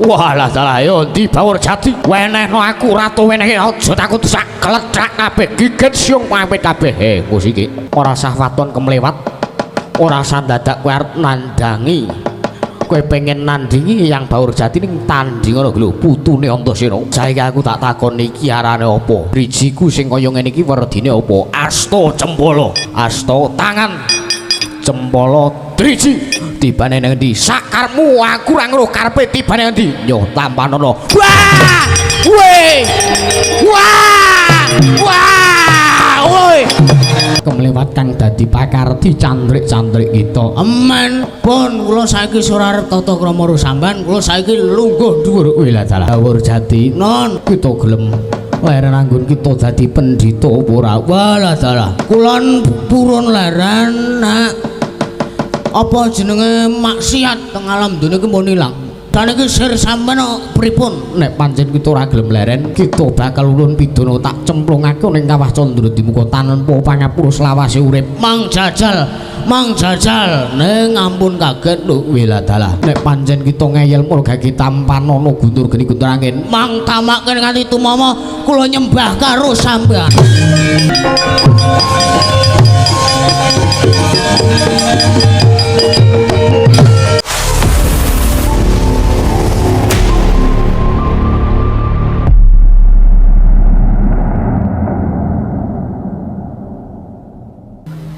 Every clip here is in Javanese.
Walah dalah yo ndi Bawur Jati wenehno aku ratu wenehe aja takut sak klethak kabeh gigit siung pamit kabeh. Engko siki ora sah waton kemlewat, ora sah dadak kowe arep nandangi. Kowe pengen nandingi Yang Bawur Jati ning tanding ngono lho putune Antasena. Saiki aku tak takon iki arane apa? Drijiku sing kaya ngene iki werdine apa? Asta Cempala. Asta tangan. Cempala driji. Tibane nang endi? Sakarmu aku ora ngeruh karepe tibane nang endi? Yo tampanono. Wah! Weh! Wah! Wah! Woi! Kemlewat kang dadi pakarti candrik-candrik kita. Emen pun kula saiki ora arep tata krama karo sampean, kula saiki lungguh dhuwur. Kuwi lah dalah. Bawur Jati. Non, kita gelem leren anggon kita dadi pendhita apa ora? Walah dalah. Kula purun leren nak apa jenenge maksiat teng alam donya iki mun ilang. Dan iki sir sampean pripun? Nek pancen kita ora gelem leren, kita bakal ulun pidana tak cemplungake ning kawah Candra Dimuka tanpa pangapura selawase urip. Mang jajal, mang jajal, ning ampun kaget lho. Wela dalah. Nek pancen kita ngeyel mul gage tampanono guntur geni guntur angin. Mang tamake nganti tumama kula nyembah karo sampean.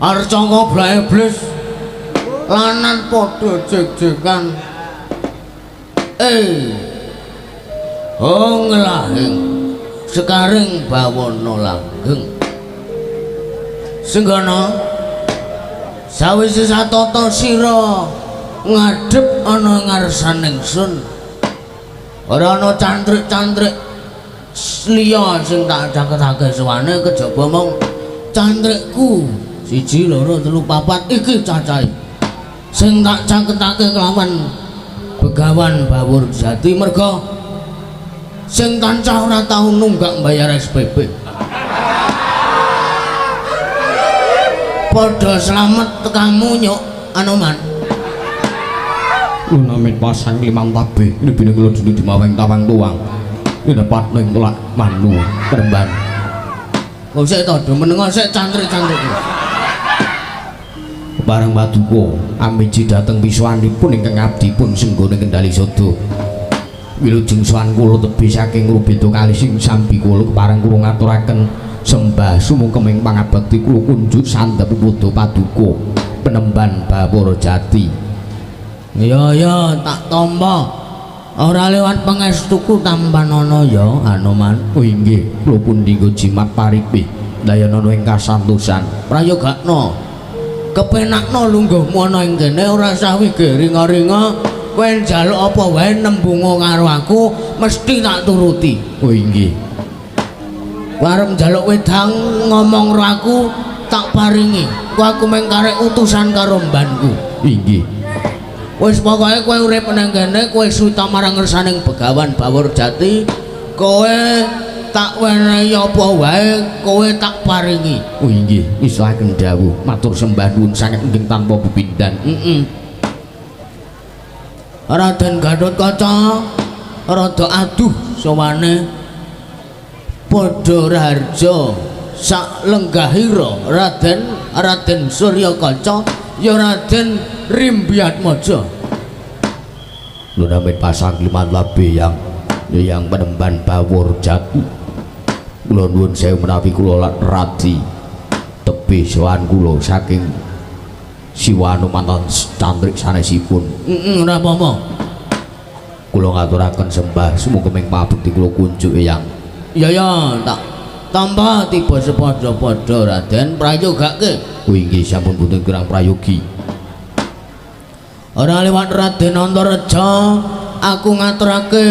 Arcangka blah iblis lanan padha jeg-jegan. Oh ngelahing sekaring bawana langgeng. Senggana sawise satata sira ngadhep ana ngarsan ingsun. Ora ana cantrik-cantrik liya sing tak caketake suwane kejaba mung cantrikku. 1 2 3 4 iki cacahe sing tak caketake kelawan Begawan Bawur Jati merga sing tancah ora tau nunggak mbayar SPP. Padha slamet tekamu nyuk Anoman. Lunamin pasang limang tabih lebih kula dulu dimaweng tawang tuang dinepat ning telak manu peremban. Kok sik to do menengo sik cantrik-cantrik. Bareng paduka amiji dhateng pisuwanipun ingkang abdipun senggone Kendali Sada. Wilujeng sowan kula tebih saking Rubeda kalih sing sambi kula kepareng kula ngaturaken sembah sumungkeming pangabekti kula kunjuk sandhep padha paduka penemban Bawur Jati. Ya ya tak tampa. Ora lewat pangestuku tampanono ya Anoman. Oh inggih, kula pun dinggo jimat paripih dayanana ing kasantosan. Prayogakno. Kepenakno lungguhmu ana ing kene ora usah wigih ringa-ringa, kowe njaluk apa wae nembunga karo aku mesti tak turuti. Oh inggih. Kowe arep njaluk wedang ngomong karo aku tak paringi. Kowe aku mung karek utusan karo mbanku. Inggih. Wis pokoke kowe urip nang kene, kowe suwita marang ngersaning Begawan Bawur Jati, kowe tak wenehi apa wae kowe tak paringi. Oh inggih, islahaken dawuh matur sembah nuwun sanget inggih tanpa pepindhan. Raden Gatotkaca rada aduh sowane padha raharja sak lenggahira Raden Suryakaca ya Raden Rimbyatmaja. Lunamin pasang liman labe yang penemban Bawur Jati. Kula nuwun sewu menawi kula radi tebih sowan kula saking siwanu mantan cantrik sanesipun. Ora apa-apa. Kula ngaturaken sembah sumungkeming pabekti kula kunjuk Eyang. Ya ya tak tampa tiba sepadha-padha Raden prayogake. Oh inggih sampun boten kurang prayogi. Ora liwat Raden Antareja aku ngaturake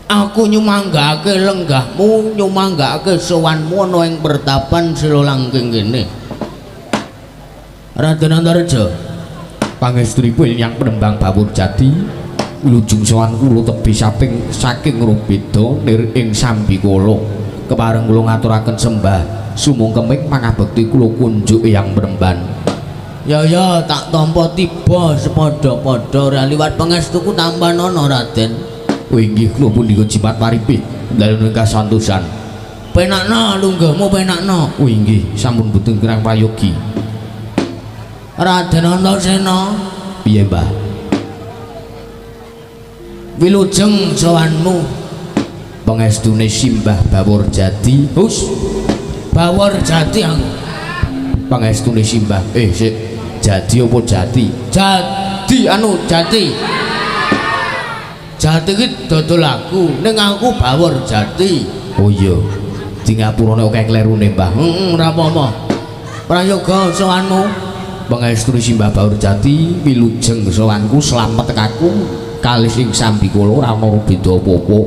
aku nyumanggake lenggahmu nyumanggake sowanmu ana ing pertapan Silolangking kene. Raden Antareja pangestunipun Yang Penembang Bawur Jati wilujeng sowan kula tebih saking Rubeda nir ing Sambikala kepareng kula ngaturaken sembah sumungkeming pangabekti kula kunjuk Eyang Penemban. Ya ya tak tampa tiba sepadha-padha ora liwat pangestuku tampanana Raden. Oh inggih kula punika jimat paripi dalem kasantosan. Penakno lungguhmu penakno. Oh inggih sampun boten kirang prayogi. Raden Antasena. Piye, Mbah? Wilujeng sowanmu. Pangestune Simbah Bawor Jati. Hus. Bawor Jati aku. Pangestune Simbah. Sik. Jati apa Jati? Jati anu Jati. Jati iki dodol aku, ning aku Bawor Jati. Oh iya. Di ngapurane akeh klerune, Mbah. Heeh, ora apa-apa. Prayoga sowanmu. Pangestune Simbah Bawor Jati, wilujeng sowanku slamet tekaku kalih ing sambikala ora ana beda apa-apa.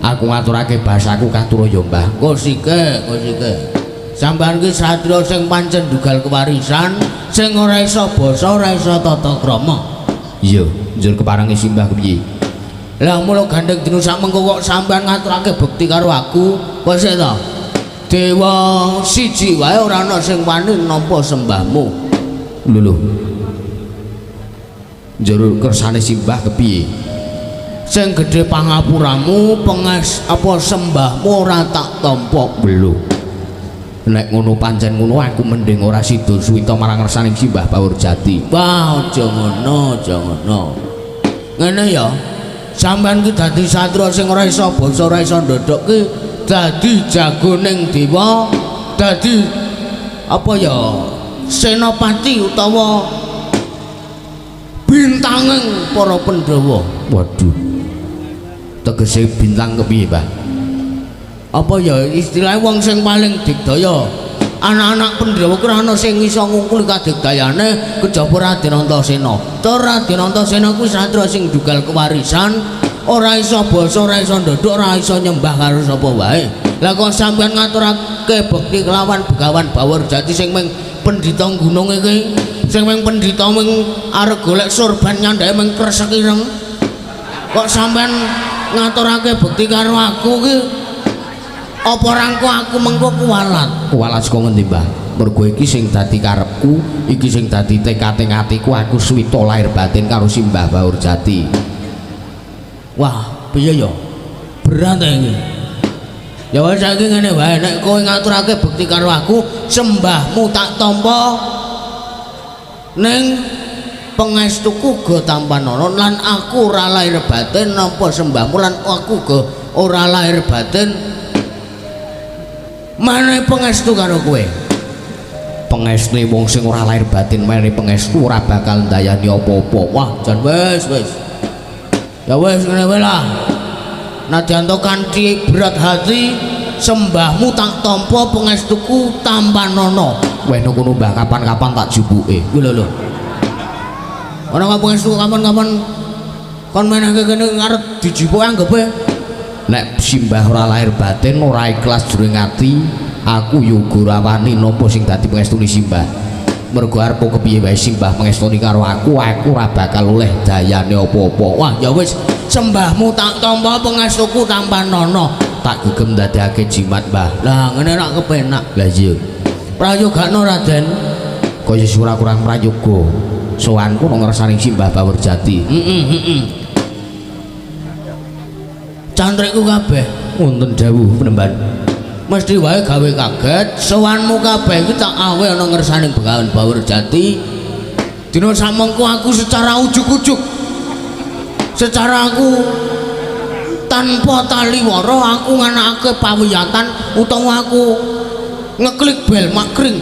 Aku ngaturake bahasaku katura ya, Mbah. Kosike, kosike. Sampeyan ki satriya sing pancen dugal kewarisan, sing ora iso basa, ora iso tata krama. Iya, njur keparengi Simbah kepiye? Lah mula gandeng dina samengko kok sampeyan ngaturake bekti karo aku, kok sik to? Dewa siji wae ora ana sing wani nampa sembahmu. Lho lho. Njur kersane Simbah kepiye? Sing gedhe pangapuramu, penges apa sembahmu ora tak tampa. Lho. Nek ngono pancen ngono aku mending ora sida suwita marang ngersaning Simbah Bawor Jati. Wah, aja ngono, aja ngono. Ngene ya. Sampeyan ki dadi satriya sing ora iso basa, ora iso ndodhok ki dadi jagoning dewa, dadi apa ya? Senopati utawa bintanging para Pandhawa. Waduh. Tegese bintang kepiye, Mbah? Apa ya istilahnya wong sing paling digdaya. Anak-anak Pandhawa ku ora ana sing iso ngungkuli kadigdayane kejaba Raden Antasena. Tur Raden Antasena kuwi satriya sing dugal kewarisan, ora iso basa, ora iso ndodhok, ora iso nyembah karo sapa wae. Lah kok sampeyan ngaturake bekti kelawan Begawan Bawor Jati sing mung pendhita gunung iki, sing mung pendhita mung arep golek sorban nyandake mung kresek ireng. Kok sampeyan ngaturake bekti karo aku ki apa rangko aku mengko kuwalat? Kuwalat saka ngendi, Mbah? Mergo iki sing dadi karepku, iki sing dadi tekate atiku, aku suwita lahir batin karo Simbah Bawor Jati. Wah, piye ya? Berat iki. Ya wis saiki ngene wae, nek kowe ngaturake bekti karo aku, sembahmu tak tampa ning pangestuku go tampanana lan aku ora lahir batin nampa sembahmu lan aku go ora lahir batin menehi pangestu karo kowe. Pengestune wong sing ora lahir batin menehi pangestu ora bakal ndayani apa-apa. Wah, jan wis wis. Ya wis ngene wae lah. Nadyan to kanthi berat hati sembahmu tak tampa pangestuku tampanana. Weh ngono Mbah, kapan-kapan tak jupuke. Kuwi lho lho. Ora kok pangestu kapan-kapan kon menehke kene arep dijupuke anggepe. Nek Simbah ora lahir batin ora ikhlas jroning ati, aku yo uga ora wani nampa sing dadi pangestune Simbah. Mergo arep kepiye wae Simbah pangestune karo aku, aku ora bakal oleh dayane apa-apa. Wah, ya wis, sembahmu tak tampa pangestuku tampanana. Tak gegem ndadekake jimat, Mbah. Lah ngene rak kepenak. Lah iya. Prayogakno Raden. Kaya ora kurang prayoga. Sowanku nang ngersani Simbah Bawor Jati. Heeh, heeh. Cantrikku kabeh wonten dawuh penemban. Mesti wae gawe kaget, sowanmu kabeh iki tak awe ana ngersane Begawan Bawor Jati. Dina samengko aku secara ujug-ujug, secara aku tanpa taliwara aku nganakake pawiyatan utawa aku ngeklik bel makring.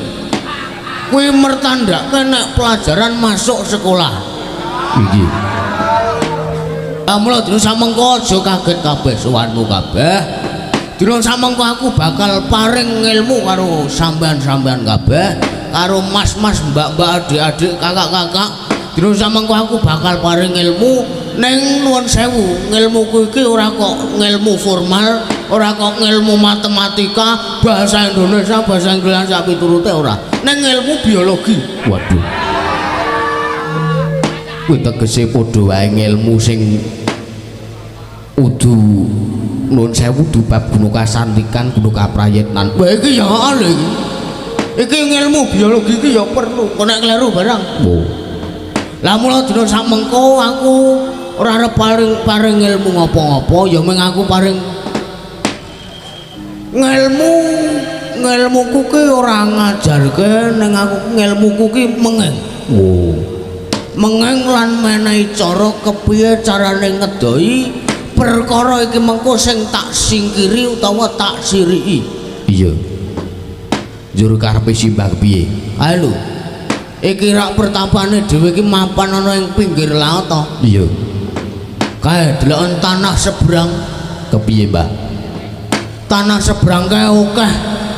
Kuwi mertandake nek pelajaran masuk sekolah. Iki. Mula dina samengko aja kaget kabeh sowanmu kabeh. Dina samengko aku bakal paring ilmu karo sampean-sampean kabeh, karo mas-mas, mbak-mbak, adik-adik, kakak-kakak. Dina samengko aku bakal paring ilmu ning nuwun sewu, ngilmuku iki ora kok ngilmu formal, ora kok ngilmu matematika, bahasa Indonesia, bahasa Inggris sak piturute ora. Ning ilmu biologi. Waduh. Kuwi tegese padha wae ngilmu sing udu nuwun sewu du bab guna kasantikan, guna kaprayitnan. Wah iki ya lho iki. Iki ngilmu biologi iki ya perlu, kok nek kleru barang. Oh. Lah mula dina samengko aku ora arep paring ilmu ngopo-ngopo, ya mung aku paring ngelmu ngelmuku ki ora ngajarke ning aku ngelmuku ki mengeng. Oh. Mengeng lan menehi cara kepiye carane ngedohi perkara iki mengko sing tak singkiri utawa tak siriki. Iya. Njur karepe simbah kepiye? Ae lho. Iki rak pertapane dhewe iki mapan ana ing pinggir laut to. Iya. Kae deloken tanah seberang. Kepiye, Mbah? Tanah seberang kae akeh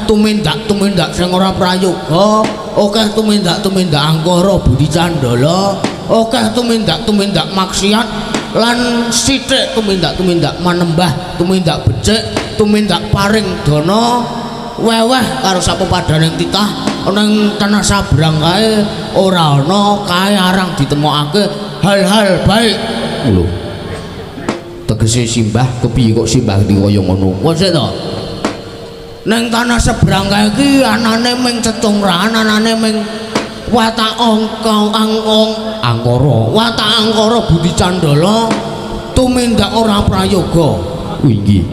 tumindak-tumindak sing ora prayoga, akeh tumindak-tumindak angkara budi candala, akeh tumindak-tumindak maksiat lan sithik tumindak-tumindak manembah, tumindak becik, tumindak paring dana weweh karo sapepadaning titah ana ing tanah sabrang kae ora ana, kae arang ditemokake hal-hal baik. Lho. Tegese simbah kepiye kok simbah kaya ngono? Wes to. Neng tanah seberang kae iki anane ming cecungrahan, anane ming watak angka angong Angkara. Watak angkara budi candala tumindak ora prayoga. Kuwi inggih.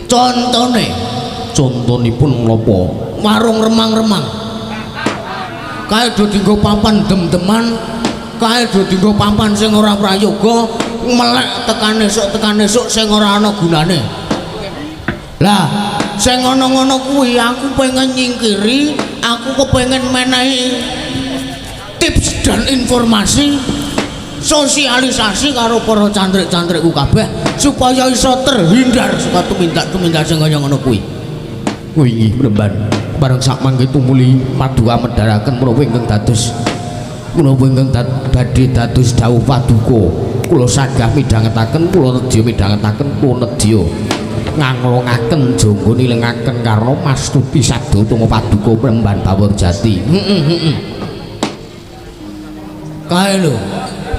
Contone, Contonipun menapa? Warung remang-remang. Kae do dienggo papan dem-deman, kae do dienggo papan sing ora prayoga, melek tekan esuk sing ora ana gunane. Lah, sing ngono-ngono kuwi aku pengen nyingkiri, aku kepengin menehi tips dan informasi, sosialisasi karo para cantrik-cantrikku kabeh supaya iso terhindar saka tumindak-tumindak sing kaya ngono kuwi. Kuwi inggih mremban. Bareng sak mangke tumuli paduka medharaken menapa ingkang dados menapa ingkang badhe dados dawuh paduka. Kula sanggah midhangetaken, kula nedya midhangetaken, kula nedya nganglongaken jangga nilengaken karna mastuti sabda utama paduka mremban Bawor Jati. Heeh heeh. Kae lho,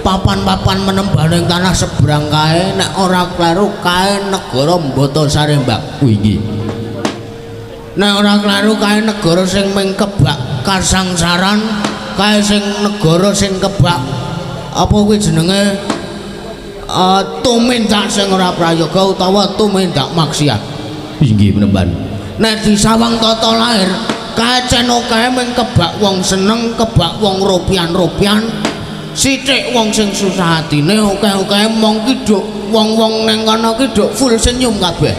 papan-papan menembah ning tanah seberang kae nek ora kleru kae negara Mbata Sarembak. Kuwi inggih. Nek ora kleru kae negara sing ming kebak kasangsaran, kae sing negara sing kebak apa kuwi jenenge tumindak sing ora prayoga utawa tumindak maksiat. Inggih mremban. Nek disawang tata lahir kae ceno kae ming kebak wong seneng, kebak wong ropian-ropian, sithik wong sing susah atine, akeh-akeh mong ki duk wong-wong ning kono ki duk full senyum kabeh.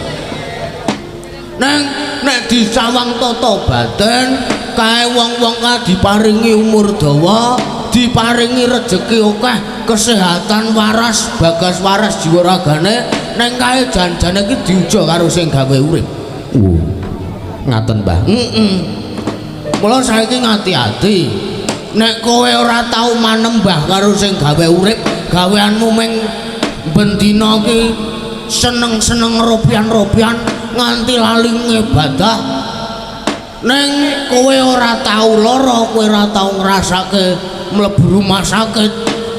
Neng nek disawang tata batin kae wong-wong kae diparingi umur dawa, diparingi rejeki akeh, kesehatan waras, bagas waras jiwa ragane, neng kae jan-jane iki diuja karo sing gawe urip. Ngaten, Mbah. Heeh. Mula saiki ngati-ati. Nek kowe ora tau manembah karo sing gawe urip, gaweanmu ming bendina ki seneng-seneng ropian-ropian nganti lali ngibadah. Neng kowe ora tau lara, kowe ora tau ngrasake mlebu rumah sakit,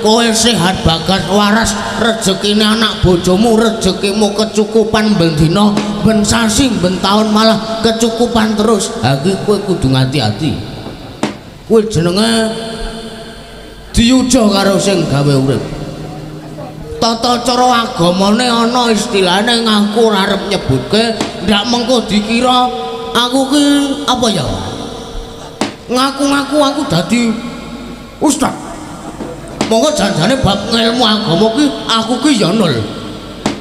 kowe sehat bagas waras, rezekine anak bojomu, rezekimu kecukupan bendina, ben sasi, ben taun malah kecukupan terus. Ha iki kowe kudu ngati-ati. Kowe jenenge diuja karo sing gawe urip. Tata cara agamane ana istilahane, ngaku ora arep nyebutke, ndak mengko dikira aku ki apa ya? Ngaku-ngaku aku dadi ustaz. Monggo janjane bab ngelmu agama ki aku ki ya nol.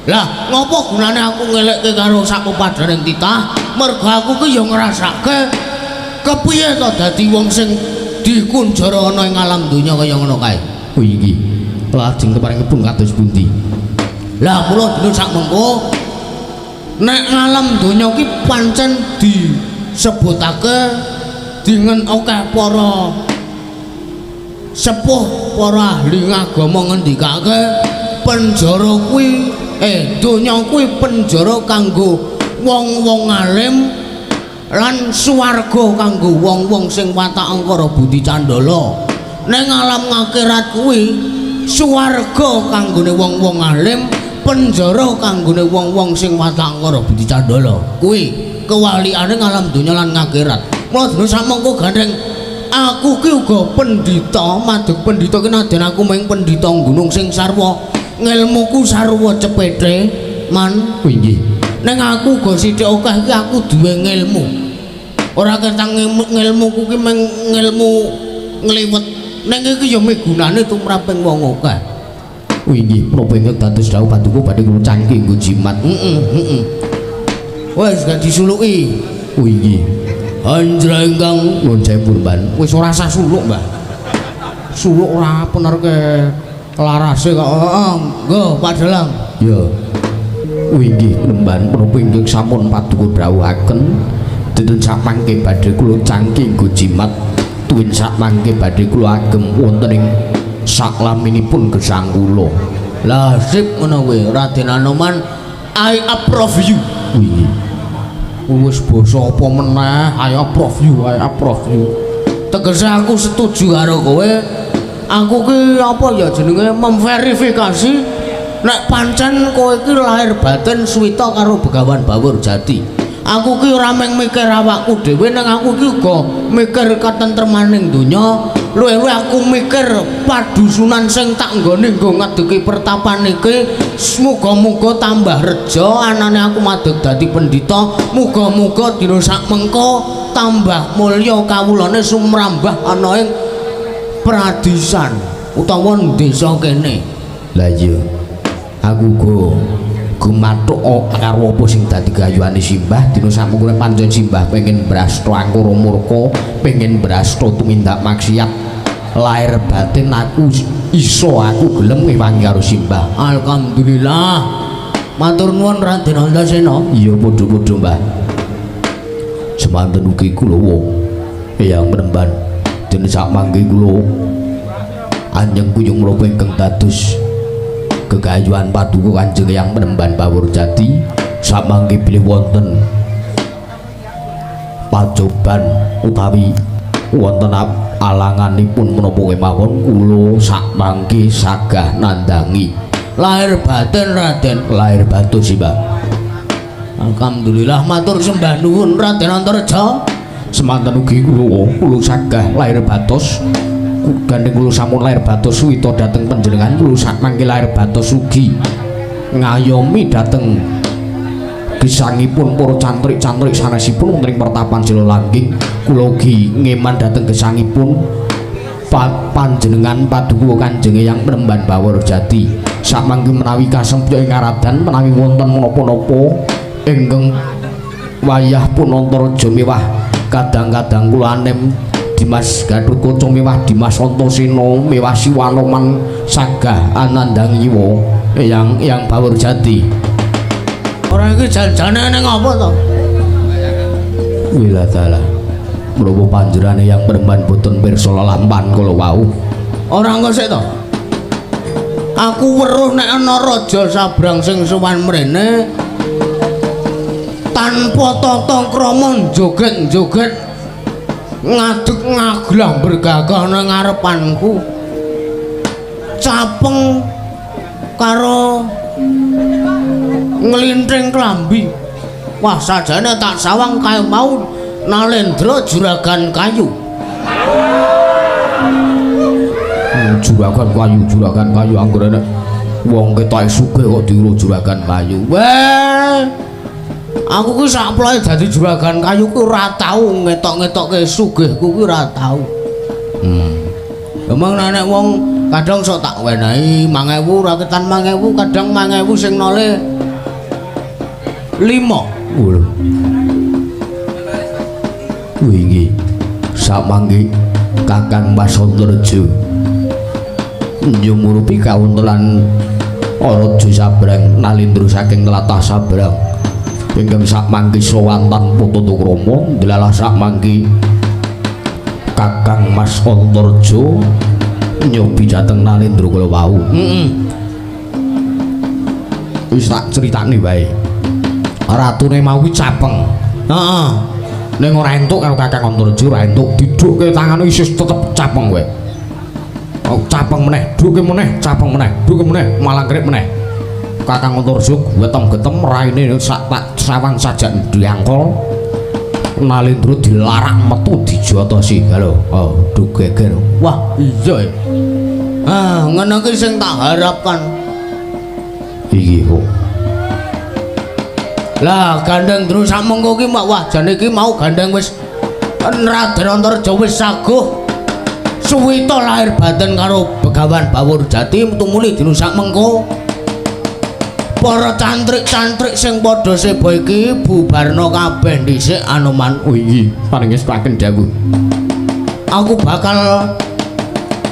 Lah, ngopo gunane aku ngelekke karo sak pepadaning titah? Mergo aku ki ya ngrasake kepiye to dadi wong sing dikunjara ana ing alam donya kaya ngono kae. Kuwi inggih. Lajeng keparingipun kados pundi? Lah mula dina sak mengko nek alam donya ki pancen disebutake dingen akeh para sepuh, para ahli agama ngendikake penjara kuwi donya kuwi penjara kanggo wong-wong alim lan swarga kanggo wong-wong sing watak angkara budi candala. Ning alam akhirat kuwi swarga kanggone wong-wong alim, penjara kanggone wong-wong sing watak angkara budi candala. Kuwi kewalikane alam donya lan akhirat. Mula dina samangka gandeng aku ki uga pendhita, madeg pendhita ki nadyan aku mung pendhita gunung sing sarwa ngelmuku sarwa cepete man. Inggih. Ning aku uga sithik akeh ki aku duwe ngelmu. Ora ketang ngelmuku ki mung ngelmu ngliwet. Ning iki ya migunane tumraping wong akeh. Inggih, menapa ingkang dados dawuh paduka badhe kula cangki nggo jimat. Heeh, heeh. Wis gak disuluki. Inggih. Anjra ingkang Nuwun sewu, Mbah. Wis ora usah suluk, Mbah. Suluk ora penerke larase kok. Heeh, nggo Pak Dalang. Ya. Inggih, Nemban menapa ingkang sampun paduka dawuhaken dinten samangke badhe kula cangki nggo jimat tuwin samangke badhe kula agem wonten ing saklaminipun gesang kula. Lah sip ngono kuwi Raden Anoman, I approve you. Inggih. Wis basa apa meneh? I approve you, I approve you. Tegese aku setuju karo kowe. Aku ki apa ya jenenge memverifikasi nek pancen kowe ki lahir batin suwita karo Begawan Bawur Jati. Aku ki ora mung mikir awakku dhewe ning aku ki uga mikir katentremaning donya. Luwih-luwih aku mikir padusunan sing tak nggone nggo ngadegi pertapan iki muga-muga tambah reja anane aku madeg dadi pendhita. Muga-muga dina sakmengko tambah mulya kawulane sumrambah ana ing pradisan utawa desa kene. Lah iya. Aku uga gumathuk karo apa sing dadi gayuhane Simbah dina sakmengko pancen Simbah pengen brasta angkara murka, pengen brasta tumindak maksiat. Lahir batin aku iso aku gelem ngewangi karo Simbah. Alhamdulillah. Matur nuwun Raden Antasena. Iya padha-padha, Mbah. Semanten ugi kula Eyang Penemban dene sakmangke kula anjeng kuyung menapa ingkang dados gegayuhan paduka Kanjeng Eyang Penemban Bawur Jati samangke bilih wonten pacoban utawi wonten alanganipun menapa kemawon kula sakmangke sagah nandhangi. Lahir batin Raden, lahir batin Simbah. Alhamdulillah matur sembah nuwun Raden Antareja. Semanten ugi kula sagah lahir batos. Gandeng kula sampun lahir batos suwita dhateng panjenengan kula sakmangke lahir batos ugi ngayomi dhateng gesangipun para cantrik-cantrik sanesipun wonten ing pertapan Jelalangging. Kula ugi ngeman dhateng gesangipun panjenengan paduka Kanjeng Eyang Penemban Bawor Jati. Sakmangke menawi kasempya ing aradan menawi wonten menapa-napa ingkang wayah pun Antareja miwah kadang-kadang kula anem Dimas Gathotkaca miwah Dimas Antasena miwah Siwanoman sagah anandhangi Eyang Eyang Bawor Jati. Ora iki janjane ning apa to? Wila dalah. Menapa panjenengane Eyang Penemban boten pirsa lelampahan kala wau? Ora engko sik to. Aku weruh nek ana raja sabrang sing sowan mrene tanpa tata krama joget-joget ngadeg ngaglah bergagah nang ngarepanku. Capeng karo nglinting klambi. Wah, sajane tak sawang kae mau Nalendra juragan kayu. Juragan kayu, juragan kayu anggere nek wong ketoke sugih kok diuruh juragan kayu. Weh. Aku ki sak ploe dadi juragan kayu ku ora tau ngetok-ngetokke sugihku ki ora tau. Emang nek wong kadang sok tak wenehi 5000 raketan 5000 kadang 5000 sing nole 5. Lho. Wingi samangke Kakang Mas Antareja nyumurupi kawontenan Raja Sabrang Nalindra saking tlatah Sabrang ingkang sakmangke sowan tanpa tata krama ndelalah sakmangke Kakang Mas Antareja nyobi dhateng Nalindra kala wau. Heeh. Wis tak critani wae. Ratune mau kuwi capeng. Heeh. Ning ora entuk karo Kakang Antareja ora entuk didhukke tangane isih tetep capeng kowe. Oh, capeng meneh, dhukke meneh, capeng meneh, dhukke meneh, malah ngrip meneh. Kakang Antareja getem-getem raine sak tak sawang sajak diangkol. Nalendra dilarak metu dijotosi. Halo, oh, duh geger. Wah, iya. Ah, ngono ki sing tak harapkan. Iki kok. Lah, gandeng Ndru samengko ki wah jane iki mau gandeng wis Raden Antareja wis saguh suwita lahir batin karo Begawan Bawur Jati tumuli dina sakmengko. Para cantrik-cantrik sing padha seba iki bubarna kabeh dhisik Anoman. Oh iki paringestaken dawuh. Aku bakal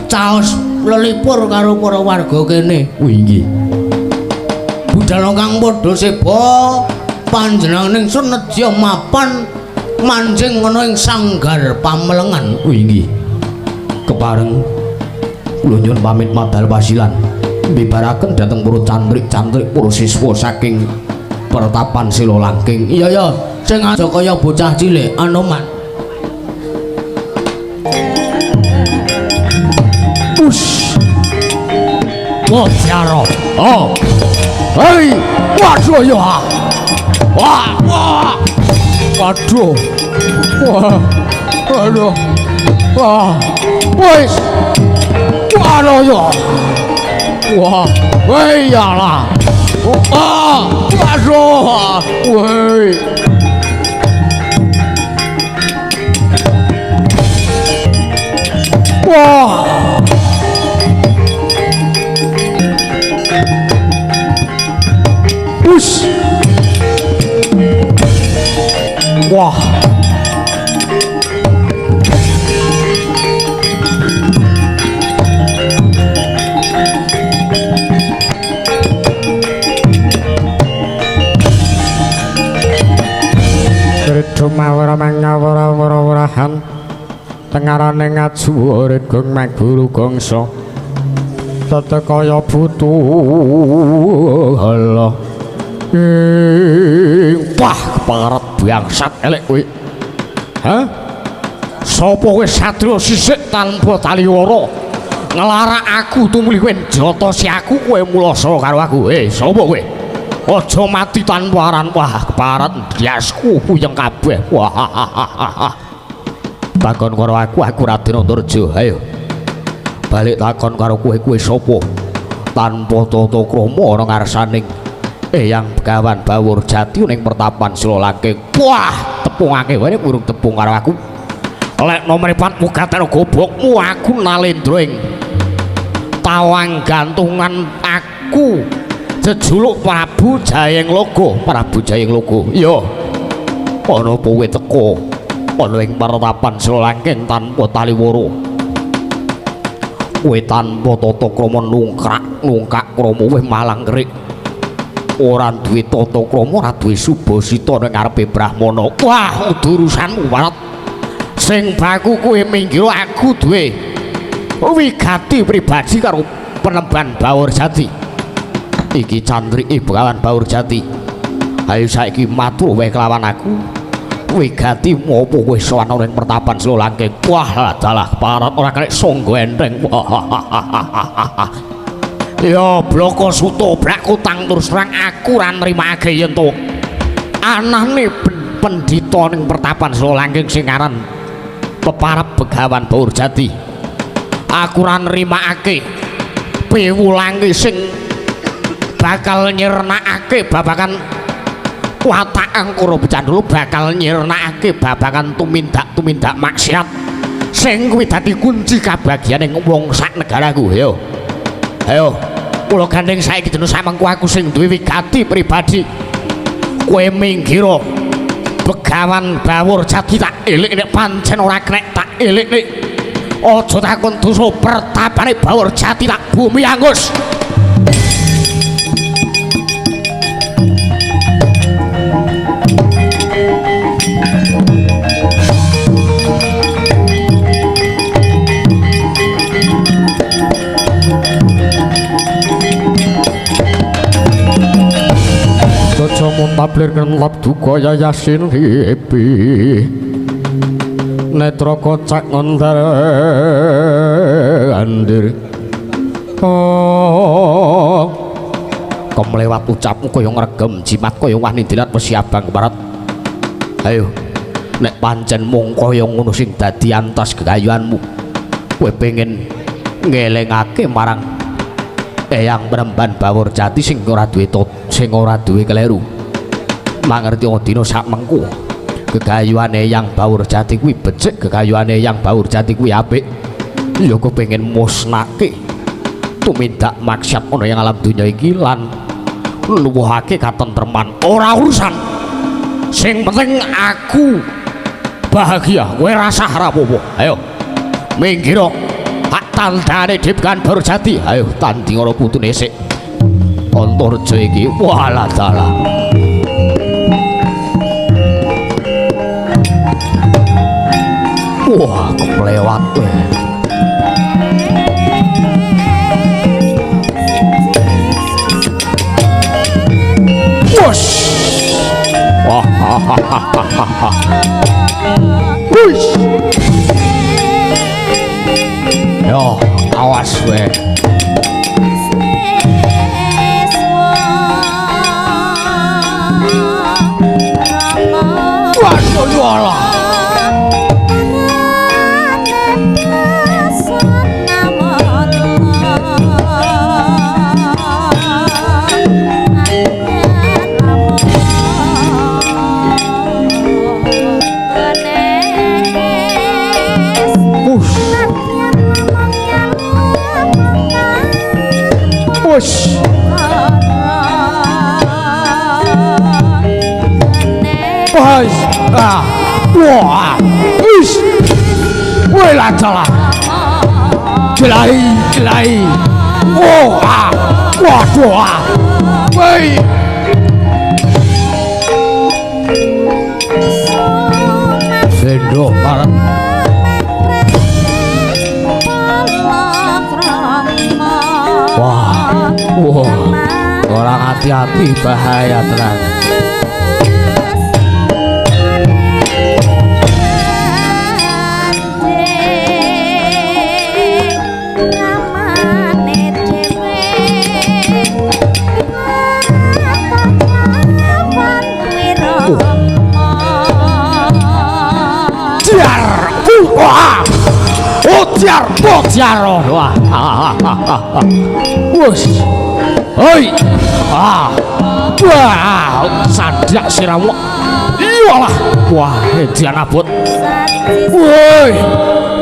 caos lelipur karo para warga kene. Oh iki. Budal kang padha seba panjenenganing sun nedya mapan manjing ana ing sanggar pamelengan. Oh inggih. Kepareng kula nyuwun pamit madal pasilan mbibaraken dhateng para cantrik-cantrik para siswa saking pertapan Silolangking. Iya ya, sing aja kaya bocah cilik Anoman. Push. Wajaro. Oh. Hei, waduh ya. Wah, wah. Waduh. Wah. Waduh. Wah. Wis. Waduh ya. Wah, wei ya lah. Ah, waduh. Wei. Wah. Push. Wah. Mawara mangawara wara-warahan tengarane ngajuwara gong maguru gongso tata kaya butuh Allah. Wah, keparat bangsat elek kowe. Hah? Sapa kowe satria sisik tanpa taliwara nglarak aku tumuli kowe njotosi aku kowe mulasa karo aku. Sapa kowe? Aja mati tanpa aran. Wah, keparat ndasku puyeng kabeh. Wah. Takon karo aku, aku Raden Antareja. Ayo. Balik takon karo kowe, kowe sapa? Tanpa tata krama ana ngarsaning Eyang Begawan Bawur Jati ning pertapan Silolangking. Wah, tepungake wae urung tepung karo aku. Lekno mripatmu gatel gobokmu aku Nalendra ing tawang gantungan aku. Jejuluk Prabu Jayenglogo, Prabu Jayenglogo. Iya. Ana kowe teka ana ing pertapan Silolangking tanpa taliwara. Kowe tanpa tata krama nungkrak-nungkak krama kowe malang kerik. Ora duwe tata krama, ora duwe subasita ning ngarepe Brahmana. Wah, urusanmu warat. Sing baku kowe minggir aku duwe wigati pribadi karo penemban Bawur Jati. Iki cantrike Begawan Bawur Jati. Ayo saiki matur wae kelawan aku. Wigati opo kowe sowan ning pertapan Silolangking. Wah, dalah parat ora kena sangga enteng. Ya bloko suto brak kutang terus terang aku ora nrimake yen to. Anane pendhita ning pertapan Silolangking sing aran peparab Begawan Bawur Jati. Aku ora nrimake piwulange sing bakal nyirnakake babagan watak Angkara Becandala, bakal nyirnakake babagan tumindak-tumindak maksiat sing kuwi dadi kunci kabagyane wong sak negaraku. Ayo. Ayo, kula gandeng saiki dina samengko aku sing duwe wigati pribadi. Kowe minggira Begawan Bawur Jati tak elik nek pancen ora kenek tak elik nek. Aja takon dosa pertapane Bawur Jati tak bumi angus. Jaja muntablir ngelap duka yayasin hipi netra kocak ngontar andir. Oh, kemlewat ucapmu kaya ngregem jimat kaya wani dilat wesi abang keparat. Ayo Nek pancen mung kaya ngono sing dadi antas gegayuhanmu, kowe pengen ngelingake marang Eyang Premban Bawor Jati sing ora duwe sing ora duwe keleru. Mangerti dina sakmengku gegayuhane Eyang Bawor Jati kuwi becik, gegayuhane Eyang Bawor Jati kuwi apik. Ya kowe pengen musnake tumindak maksiat ana ing alam donya iki lan nuwuhake katentreman. Ora urusan. Sing penting aku bahagia, kowe rasah ra apa-apa. Ayo minggir hak tandane Depan Bawor Jati. Ayo tanding ora putune sik Antareja iki. Walah dalah. Wah, keplewat kowe. Wes. Wah. Wis. Yo, awas kowe. Waduh, walah. Wes. Wes. Ah. Wah. Wis. Weh lah dalah. Jelai, jelai. Wah. Waduh. Woi. Sendok parang. Wah, wah, orang hati-hati bahaya tenang. Jar, wah. Jar, jar, wah, wus, hoi, ah, wah, sadak siramu, iyalah, wah, dia nabut, woi,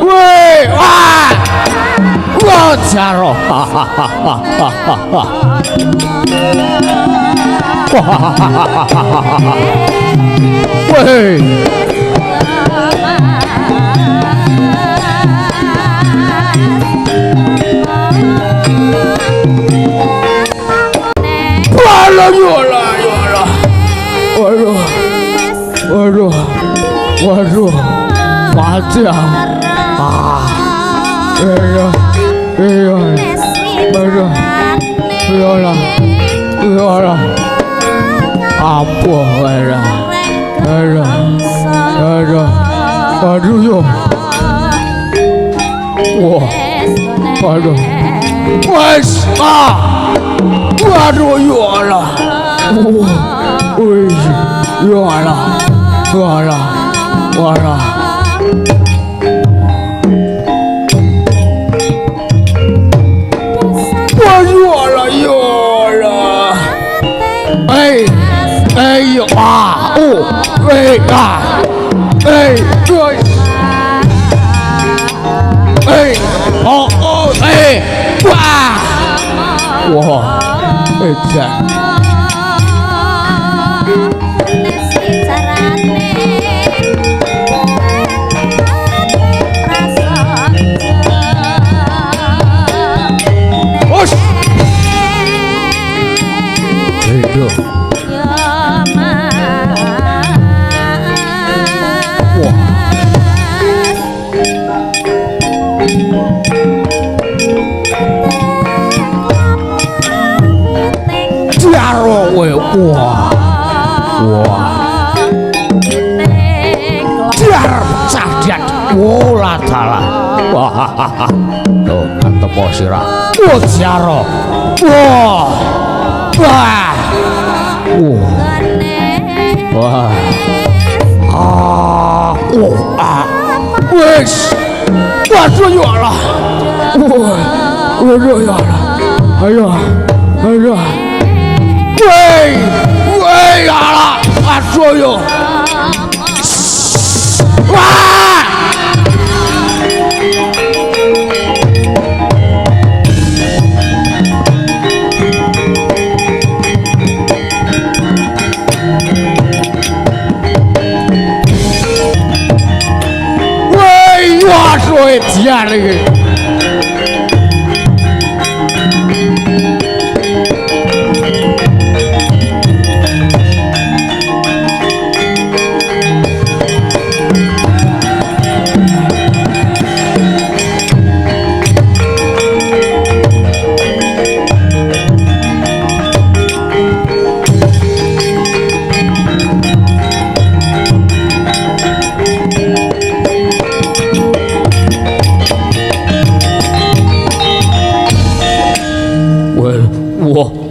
woi, wah, wah, jar, woi. Waduh, waduh, waduh, mati ah, iya, iya, waduh, iya lah, iya lah, ampun, iya, iya, iya, waduh, yo, wah, waduh, wes, ah, waduh, yo lah, wah. Wih, ya Allah, ya Allah, ya Allah. Wah, ya Allah, ya Allah. Eh, eh, ah, oh, eh, ah, eh, eh, oh, oh, eh, wah, wah, eh, wah, wah, dar pecah dia, wah dalah, wah, tuh ketemu sirah, wah jaro, wah, wah, wah, wah, ah. Wes. Waduh ya Allah. Waduh ya Allah. Ayo. Ayo. Woi. Woi ya Allah. Waduh ya. Wah. Waduh edian iki.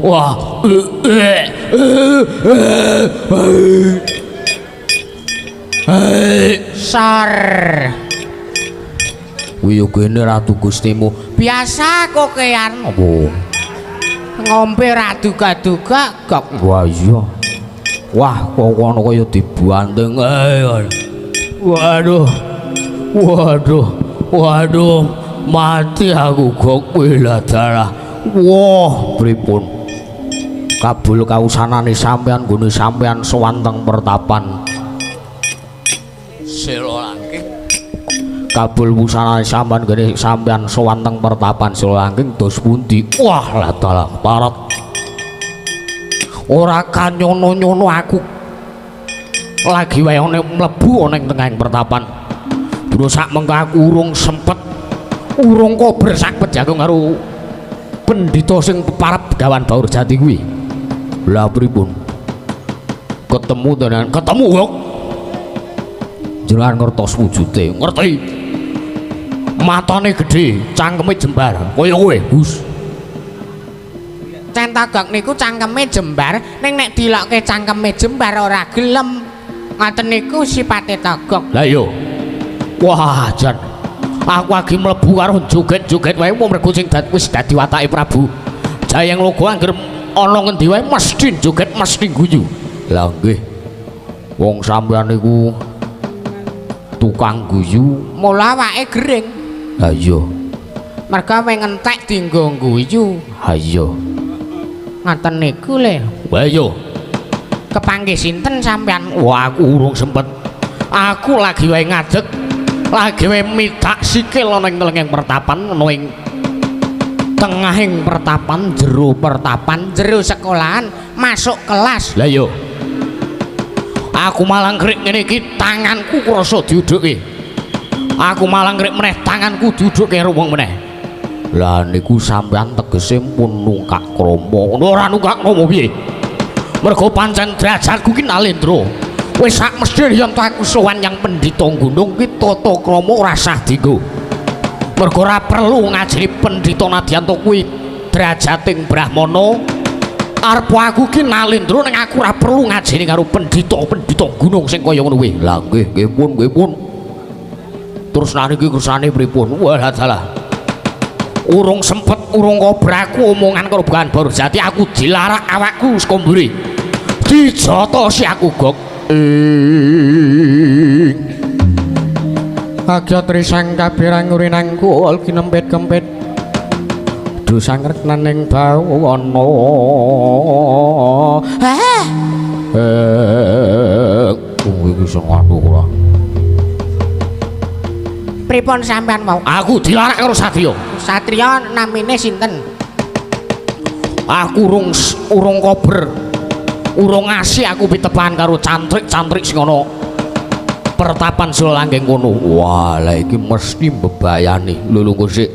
Wah, Sor. Wiyogene Ratu Gustimu. Biasa kokean. Apa? Ngombe ra duga-duga gok. Wah iya. Wah, kok kono kaya dibanting. Waduh. Waduh. Waduh, mati aku gok kuwi lah darah. Wah, pripun? Kabul kausanane sampean nggone sampean sowan teng pertapan Sela Langking. Kabul wusanane sampean nggone sampean sowan teng pertapan Sela Langking dos pundi? Wah, lah dalah parat. Ora kanyono-nyono aku lagi wae ana mlebu ana ing tengahing pertapan. Bro sak mengko aku urung sempet urung kober sak pejagung karo pendhita sing peparep Begawan Baurjati kuwi. Lah pripun? Ketemu tenan, ketemu kok. Jenengan ngertos wujude, ngerti. Matane gedhe, cangkeme jembar, kaya kowe, Gus. Centagok niku cangkeme jembar, ning nek dilokke cangkeme jembar ora gelem. Ngoten niku sipate togok. Lah iya. Wah, jan. Aku lagi mlebu karo joget-joget wae mergo sing wis dadi watake Prabu Jayengloga angger ana ngendi wae mesti joget mesti guyu. Lah nggih. Wong sampeyan niku tukang guyu, mula awake gering. Ha iya. Merga wong entek dienggo guyu. Ha iya. Ngoten niku le. Wah iya. Kepanggih sinten sampeyan? Wah, aku urung sempet. Aku lagi wae ngadeg. Lagi wae midak sikil ana ing telenging pertapan ana ing tengahing pertapan jero pertapan jero sekolahan masuk kelas. Lah iya. Aku malah ngrik ngene iki tanganku krasa diudhuke. Aku malah ngrik meneh tanganku diudhuke karo wong meneh. Lah niku sampean tegese pun nungkak krama. Ora nungkak krama piye? Mergo pancen derajatku ki nalendra. Wis sak mesthine yen aku sowan yang pendhita gunung ki tata krama ora sah dienggo. Mergo ora perlu ngajeni pendhita nadyanto kuwi derajating brahmana. Arep aku ki nalendra ning aku ora perlu ngajeni karo pendhita-pendhita gunung sing kaya ngono kuwi. Lah nggih, nggih pun, nggih pun. Terus niki kersane pripun? Wah dalah. Urung sempet urung kobraku omongan karo Begawan Baurjati aku dilarak awakku saka mburi. Dijotosi aku gok. Agya trisang kabirang urinangku kinempit-kempit dosang reknaning bawana. Heh. Kowe iki iso nganu ora? Pripun sampean mau? Aku dilarak karo Satriya. Satriya namine sinten? Aku urung kober. Urung ngasih aku pitepan karo cantrik-cantrik sing ana pertapan Sela Langgeng kono. Wah, lah iki mesti mbebayani. Lho lho sik.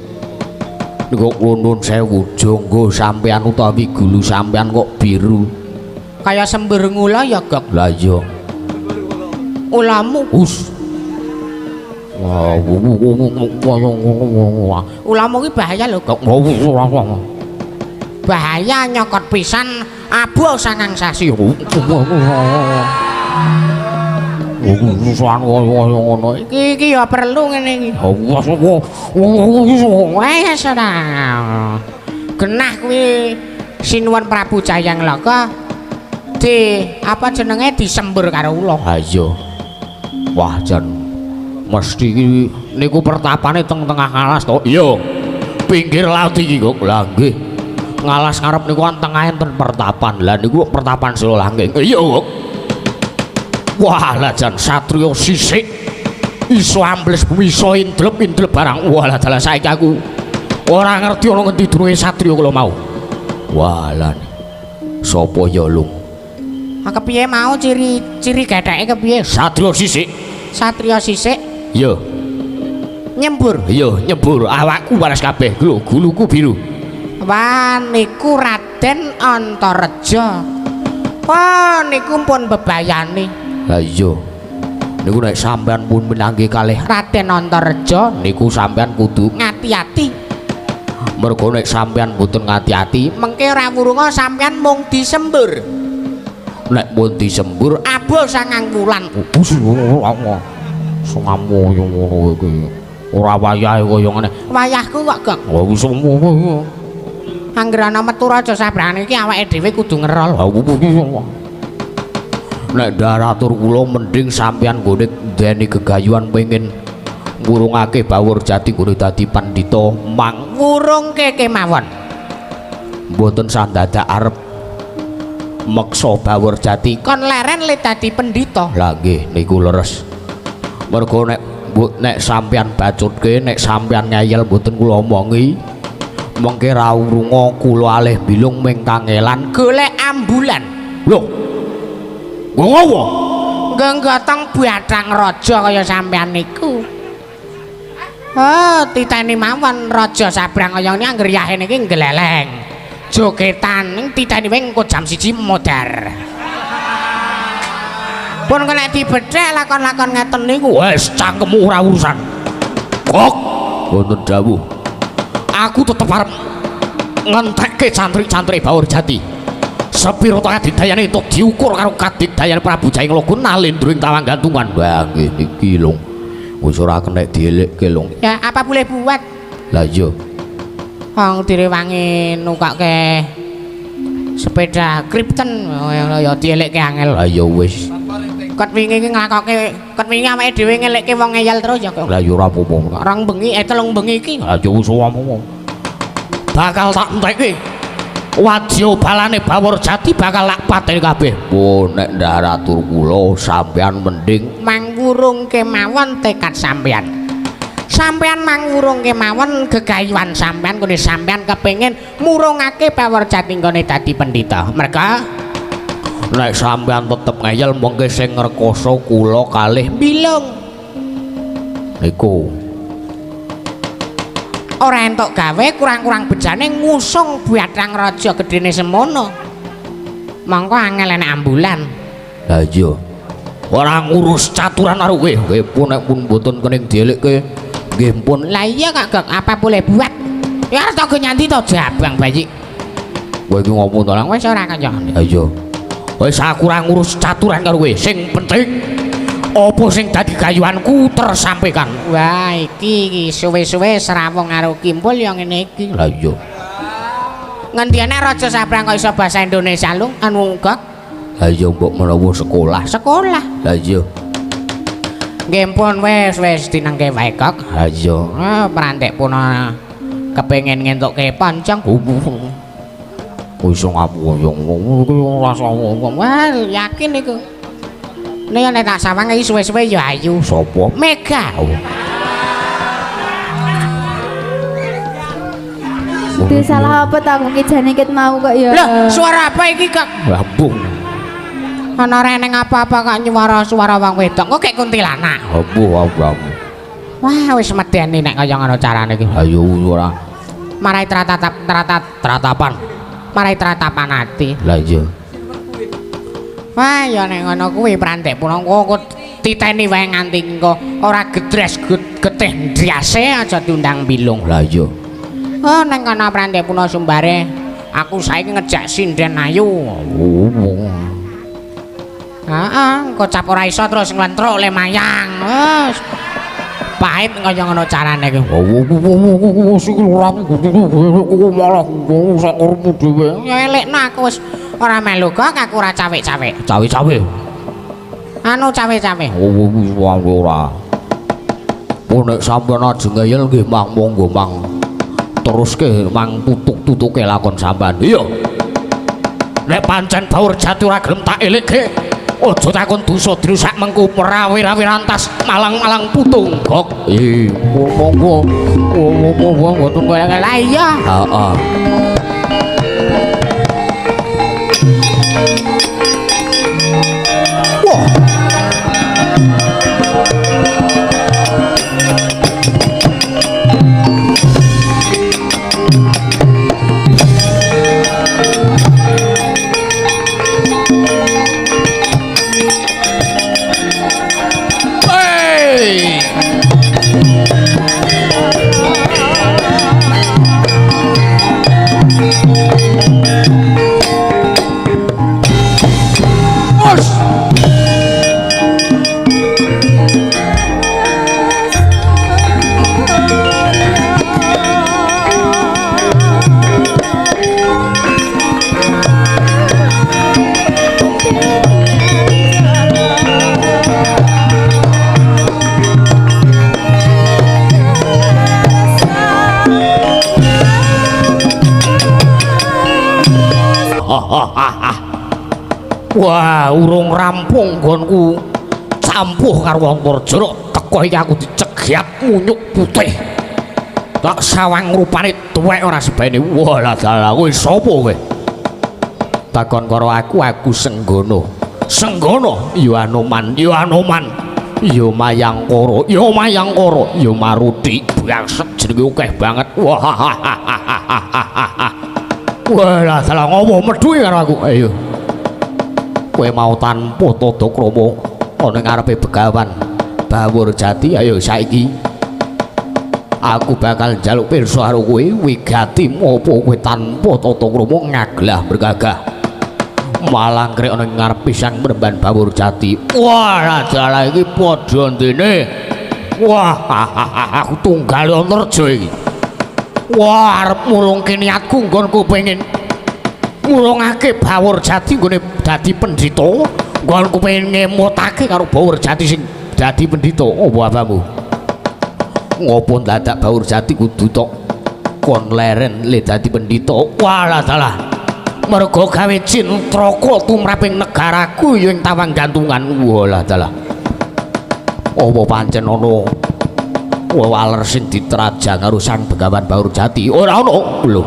Niku nuwun sewu jangga sampean utawi gulu sampean kok biru. Kaya sembur ngula ya, Gok. Lah iya. Ulamu. Hus. Wah, ulamu ki bahaya lho, Gok. Bahaya nyokot pisan abuh sangang sasi. Urusan kaya ngono. Iki iki ya perlu ngene iki. Wes ora. Genah kuwi Sinuwun Prabu Jayanglaka di apa jenenge disembur karo ula. Ha iya. Wah jan mesti iki niku pertapane teng tengah ngalas to. Iya. Pinggir laut iki kok. Lah nggih. Ngalas ngarep niku kan tengah enten pertapan. Lah niku pertapan Selo Langgeng. Iya kok. Wah lah jan satriya sisik iso ambles bumi iso indlep-indlep barang. Wah lah dalah saiki aku ora ngerti ana ngendi durunge satriya kula mau. Wah lah sapa ya lung? Ha kepiye mau ciri-ciri getheke kepiye? Satriya sisik. Satriya sisik? Iya. Nyembur. Iya, nyembur. Awakku waras kabeh. Lho, guluku biru. Wah niku Raden Antareja. Wah niku pun bebayani. Lah iya. Niku nek sampean pun minanggi kalih Raden Antareja niku sampean kudu ngati-ati. Mergo nek sampean mboten ngati-ati, mengke ora wurunga sampean mung disembur. Nek pun disembur aboh sangang wulan. Sungamu yo ngono iki. Ora wayahe kaya ngene. Wayahku kok, Gok. Wis anggere ana metu raja sabrane iki awake dhewe kudu ngerol. Nek daratur kula mending sampean nggone ndeni gegayuhan pengin ngurungake Bawor Jati nggone dadi pandhita mang wurungke kemawon. Mboten sandadak arep meksa Bawor Jati kon leren le dadi pendhita. Lah nggih niku leres. Mergo nek nek sampean bacutke, nek sampean ngeyel mboten kula omongi, mengke ra wurunga kula alih bilung ming kangelan golek ambulan. Lho. Ngowo. Nggotong bathang raja kaya sampean niku. Oh, titeni mawon raja sabrang kaya ngene anggere yahene iki nggleleng. Jogetan ning titeni wae engko jam 1 modar. Pun kena dibethek lakon-lakon ngeten niku. Wes cangkemmu ora urusan. Kok wonten dawuh. Aku tetep arep ngentekke cantrik-cantrik Bawor Jati. Sepiro ta kadigdayane entuk diukur karo kadigdayane Prabu Jayanglaka nalendra ing tawang gantungan. Wah nggih niki lho. Wis ora kena dielekke lho. Ya apa boleh buat? Lah iya. Wong direwangi nukokke sepeda Krypton ya dielekke angel. Lah ya wis. Ket wingi iki nglakoke, ket wingi awake dhewe ngelekke wong ngeyel terus ya kok. Lah ya ora apa-apa. Rong bengi, telung bengi iki. Lah ya wis ora apa-apa. Bakal tak entekke. Wadya balane Bawor Jati bakal lak pateni kabeh. Oh nek ndaratur kula sampean mending mangwurung kemawon tekad sampean. Sampean mangwurung kemawon gegayuhan sampean kene sampean kepengin murungake Bawor Jati nggone dadi pendhita. Merga nek sampean tetep ngeyel mongke sing ngrekoso kula kalih bilung. Niku ora entuk gawe kurang-kurang bejane ngusung bathang raja gedene semono. Mongko angel enek ambulan. Lah iya. Ora ngurus caturan karo kowe. Kowe pun nek pun mboten kening dielekke nggih pun. Lah iya kok Gok, apa boleh buat? Ya arep tak nyanti to jabang bayi. Kowe iki ngopo to? Wis ora kaya. Lah iya. Wis aku ora ngurus caturan karo kowe. Sing penting apa sing dadi gayuhanku tersampaikan. Wah iki iki suwe-suwe srawung karo Kimpul ya ngene iki. Lah iya. Ngendiane raja sabrang kok iso bahasa Indonesia lho anu Gok. Lah iya mbok menawa sekolah. Sekolah. Lah iya. Nggih pun wis wis dinengke wae Gok. Lah iya. Ah prantek pun kepengin ngentukke pancang. Iso ngapu yo ngono ora. Wah yakin iku. Nek nek tak sawang iki suwe-suwe ya ayu. Sapa? Mega. Duh salah apa ta aku ki jane ket mau kok ya. Lah, suara apa iki kok? Lah mbuh. Ana ora eneng apa-apa kok nyuara suara wong wedok. Kok kek kuntilanak. Mbuh, mbuh. Wah, wis medeni nek kaya ngono carane iki. Ayo ora. Marai tratap tratap tratapan. Marai tratapan ati. Lah iya. Wah, ya nek ngono kuwi prantek punangka kok titeni wae nganti engko ora gedres getih ndase aja diundang bilung. Lah iya. Oh, neng kono prantek puna sumbare aku saiki ngejak sinden ayu. Heeh, engko cap ora iso terus nglentruk le mayang. Wes. Pahit kaya ngono carane iki. Malah sak karepmu dhewe. Ya elekno aku wis ora melu kok aku ora cawe-cawe. Cawe-cawe. Anu cawe-cawe. Ora. Oh nek sampeyan ajeng ngeyel nggih mang monggo mang. Teruske mang tutuk-tutuke lakon sampean. Iya. Nek pancen Bawur Jati ora gelem tak elekke, aja takon dosa dina sak mengku merawi-rawi rantas malang-malang putung gok. Monggo. Monggo mboten kaya lah iya. Heeh. Wah. Wah, urung rampung nggonku campuh karo Antarjana teko iki aku dicegiat munyuk putih. Tak sawang rupane tuwek ora sebene. Wah, lah dalah kowe sapa kowe? Takon karo aku, aku Senggono. Senggono, ya Anoman, ya Anoman. Ya Mayangkara, ya Mayangkara, ya Maruti. Bangsat jenenge akeh banget. Wah. Wah, lah dalah ngopo medhuke karo aku. Ayo. Kowe mau tanpa tata krama ana ngarepe Begawan Bawur Jati, ayo saiki aku bakal njaluk pirsa karo kowe wigati apa kowe tanpa tata krama ngaglah bergagah malang krek ana ngarepe Sang Mremban Bawur Jati. Wah, dalah iki padha ndene. Wah, aku tunggal Antarja iki. Wah, arep mulungke niatku nggonku pengin ngulungake Bawur Jati nggone dadi pendhita, nggonku pengen ngemotake karo Bawur Jati sing dadi pendhita. Apa apamu? Ngopo dadak Bawur Jati kudu tok kon leren le dadi pendhita? Wah, lah dalah. Mergo gawe cintraka tumraping negaraku ya ing tawang gantungan. Wah, lah dalah. Apa pancen ana waler sing diterajang karo Sang Begawan Bawur Jati? Ora ana. Lho.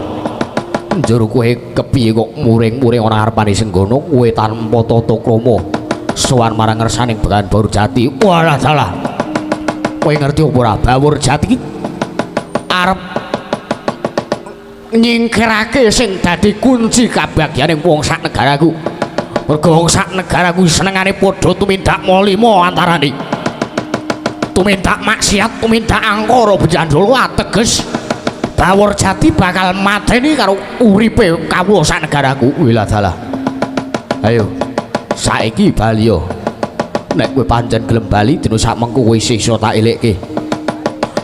Njur kowe kepiye kok muring-muring ora ngarepane Senggono kowe tanpa tata krama sowan marang ngersaning Begawan Bawur Jati? Walah dalah. Kowe ngerti apa ora? Bawur Jati iki arep nyingkirake sing dadi kunci kabagyane wong sak negaraku. Mergo wong sak negaraku senengane padha tumindak malima antarane. Tumindak maksiat, tumindak angkara bejandala ateges Bawur Jati bakal mateni karo uripe kawula sak negaraku. Wilah dalah. Ayo saiki bali yo. Nek kowe pancen gelem bali dina sak mengko kowe isih iso tak elekke.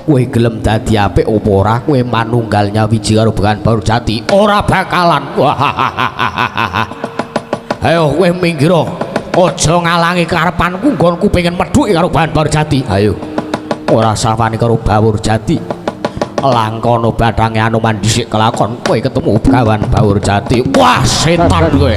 Kowe gelem dadi apik apa ora? Kowe manunggal nyawiji karo Begawan Bawur Jati? Ora bakalan. Ayo kowe minggir. Aja ngalangi karepanku nggonku pengen medhuki karo Begawan Bawur Jati. Ayo. Ora sawani karo Bawur Jati. Langkono bathange Anoman dhisik kelakon kowe ketemu Begawan Bawur Jati. Wah, setan kowe.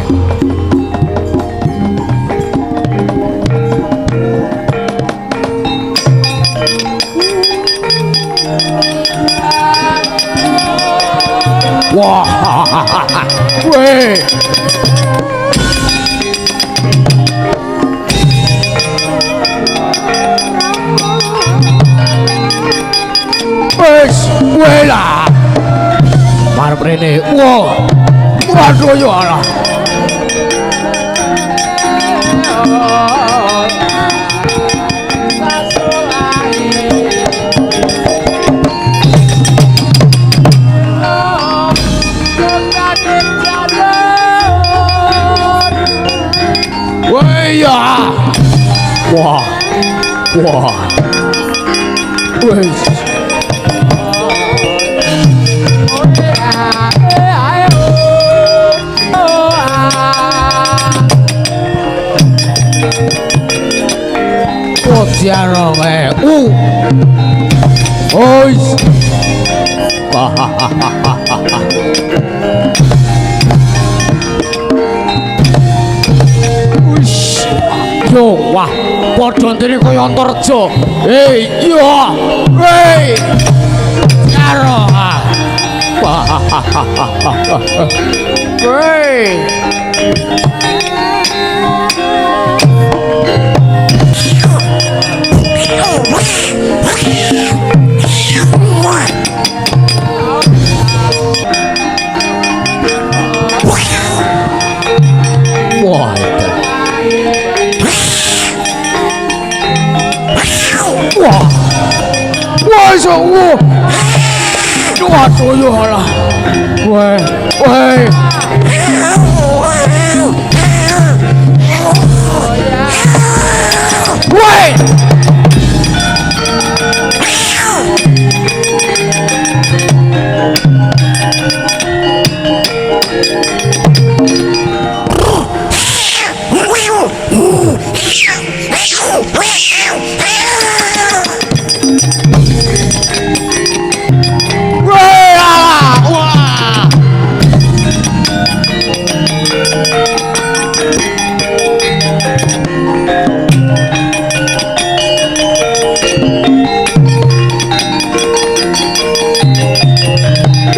Wah. Kowe. Wis, kowe lah. Marep rene. Wah. Waduh ya Allah. Wah ya. Wah. Wah. Wes. Kodiano kae. Oi. Yo, wah, padha ndene kaya Antareja. Hei, iya. Hei. Karo. Hei. Wah, wah, wah, wah, wah, toyo lah, wah, wah. Woi!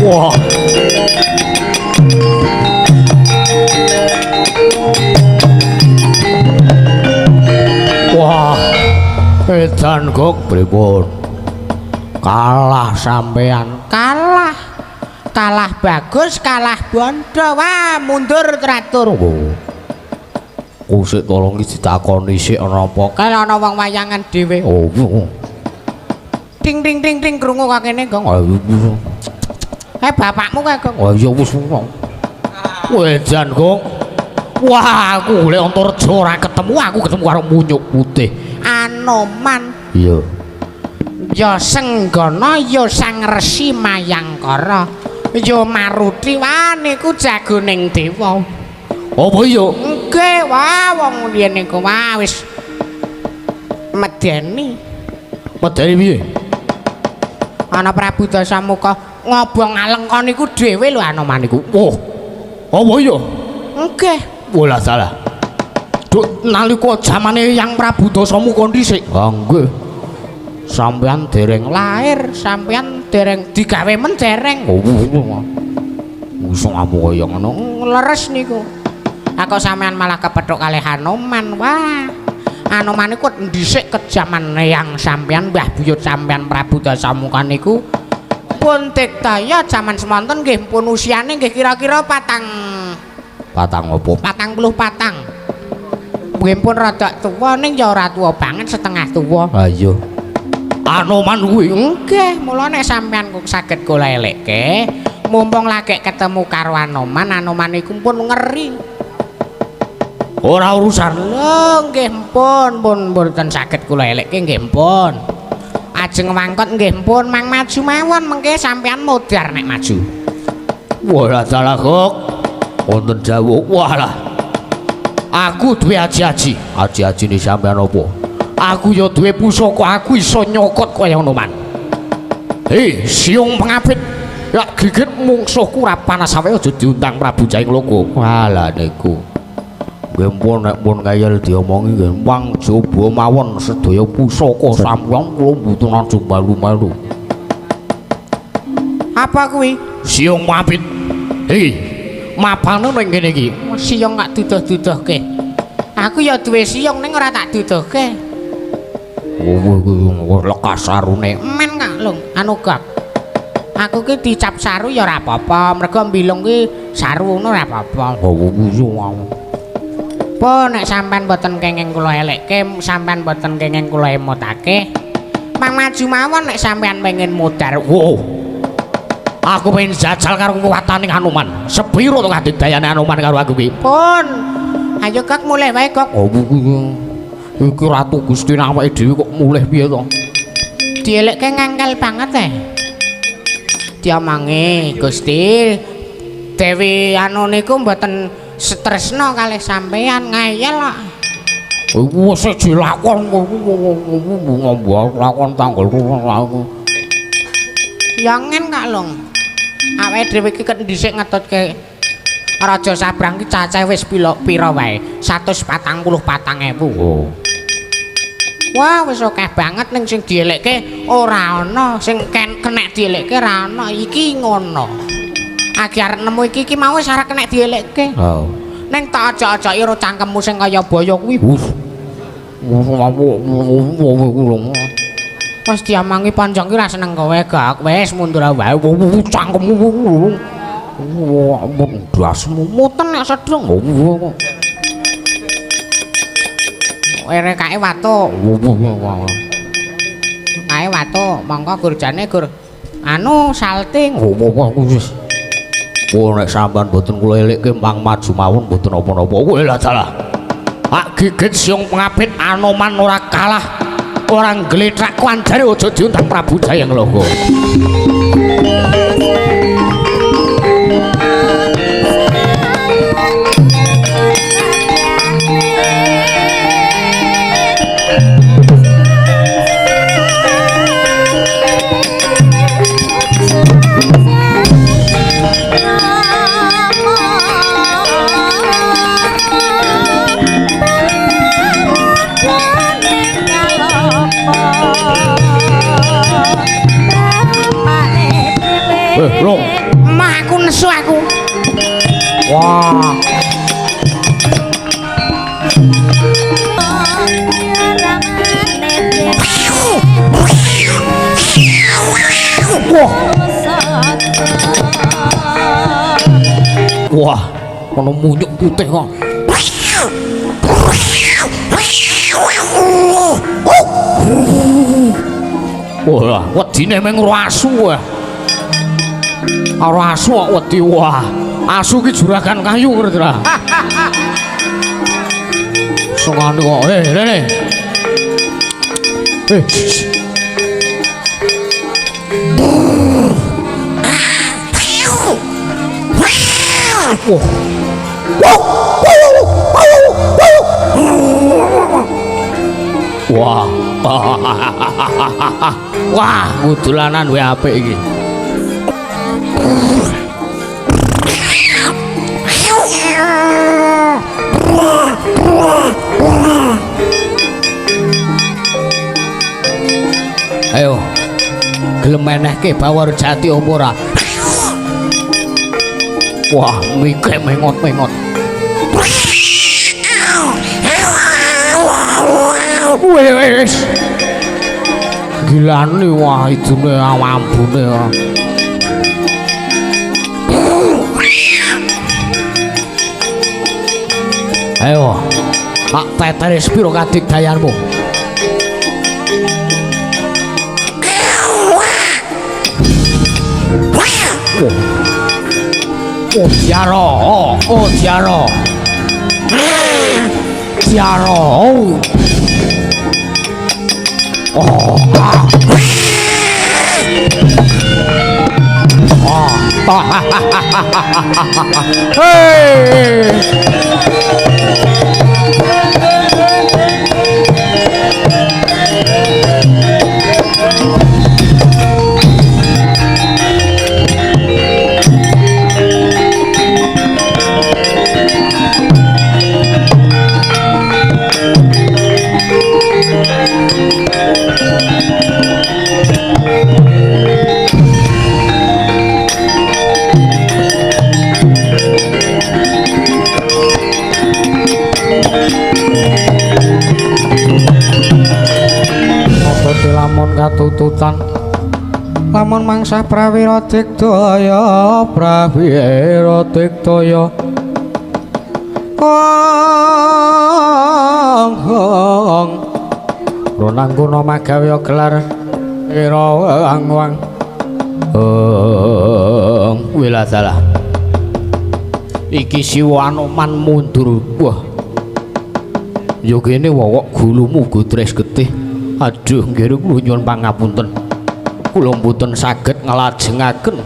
Wah. Wah. Edan kok pripun? Kalah sampean. Kalah. Kalah bagus, kalah bondo. Wah, mundur teratur. Oh. Kusik tolong iki ditakoni sik ana apa? Kae ana wong wayangan dhewe. Oh. Ding ding ding ding krungu kok kene, Gong. Bapakmu kae, Gong. Oh iya wis. Wedan, Gong. Wah, aku golek Antareja ora ketemu, aku ketemu karo munyuk putih. Anoman. Iya. Ya Senggana, ya Sang Resi Mayangkara, ya Maruti. Wah, niku jagoning dewa. Apa iya? Nggih, wah wong riyen niku wah wis medeni. Medeni piye? Ana Prabu Dasamuka ngobong Alengka niku dhewe lho Anoman niku. Wah. Apa iya? Nggih. Wah, salah. Duk nalika jamane Yang Prabu Dasamuka dhisik. Ha nggih. Sampeyan dereng lahir, sampeyan dereng digawe men dereng. Oh. Iso ngamuk kaya ngono. Leres niku. Aku sampeyan malah kepethuk kalih Hanoman. Wah. Hanoman niku dhisik kejaman yang sampeyan Mbah Buyut sampeyan Prabu Dasamuka niku pun digdaya jaman semonten nggih pun usiane nggih kira-kira patang apa? 44. Nggih pun rada tuwa ning ya ora tuwa banget, setengah tuwa. Ha iya. Anoman kuwi. Nggih, mula nek sampeyan kok saged kula elekke, mumpung lagi ketemu karo Anoman, Anoman iku pun ngeri. Ora urusan. Lho nggih pun pun mboten saged kula elekke nggih pun. Ajeng wangkot nggih pun mang maju mawon mengke sampeyan modar nek maju. Wah, salah kok. Wonten dawuh. Wah lah. Aku duwe aji-aji. Aji-ajine sampeyan apa? Aku ya duwe pusaka, aku iso nyokot kaya Anoman. Hei, siung pengapit. Ya gigit mungsuhku ora panas awe aja diundang Prabu Jayengloko. Walah niku. Nggih pun nek pun kayel diomongi nggih wang jaba mawon sedaya pusaka sampeyan kula mboten ajeng malu-malu. Apa kuwi? Siung pengapit. Hei, mapane ning kene iki. Siung gak duduh-duduhke. Aku ya duwe siung ning ora tak duduhke. Oh, lekas sarune. Men kak lho, anu gak. Aku ki dicap saru ya ora apa-apa, mergo mbilung ki saru ngono ora apa-apa. Oh, iya. Po nek sampean mboten kenging kula elekke, sampean mboten kenging kula emotake. Mang maju mawon nek sampean pengen modar. Wow. Aku pengen jajal karo kekuatane Hanoman. Sepiro to kadidayane Hanoman karo aku ki? Pun. Ayo Kak mulai wae Kak. Oh, kuwi. Iki Ratu Gusti awake dhewe kok mulih piye to? Dielekke ngengkel banget e. Diomongi Gusti Dewi anu niku mboten tresna kalih sampean ngeyel kok. Wis dilakon lakon tanggal aku. Ya ngen Kak Long. Awake dhewe iki ket dhisik ngetutke Raja Sabrang ki cacahe wis pira wae? 144.000. Oh. Wah, wis akeh banget ning sing dielekke ora ana, sing kenek dielekke ora ana. Iki ngono. Agi arep nemu iki iki mau wis arep kenek dielekke. Oh. Ning tak ajak-ajaki karo cangkemmu sing kaya boyo kuwi. Wis diamangi panjang ki ra seneng kowe, Gak. Wis mundur wae. Cangkemmu. Ndasmu muten nek sedeng. Ere kae watuk. Kae watuk, mongko gurjane gur anu salting. Wis. Oh nek sampean mboten kula elikke mang maju mawon mboten napa-napa. Kowe lah dalah. Ak gigit siung pengapit Anoman ora kalah. Ora nglethak kuandare aja diundang Prabu Jayangloga. Long. Mah aku nesu aku. Wah. Wah. Wah, ono munyuk putih kok. Wah, wedine meng asu wah. Ora asu kok wedi wah. Asu ki juragan kayu ngerti ra. Sengane kok. Rene. Wah. Wah. Wah, dolanan wae apik iki. Ayo, gelem menehke Bawor Jati apa ora? Wah, mikir mengot-mengot. Wes. Gilane wah idune ambune. Ayo, tak teteris piro kadigdayanmu? Oh, Tiara, oh Tiara, Tiara, oh, oh, ah, ah, hey. Lamun katututan lamun mangsa prawira digdaya prawira digdaya ong ong ronangguna magawe gelar ira wang wang ong wilasalah iki Siwa Anoman mundur. Wah, Ya kene wowok gulumu godres getih. Aduh, nggih kula nyuwun pangapunten. Kula mboten saged nglajengaken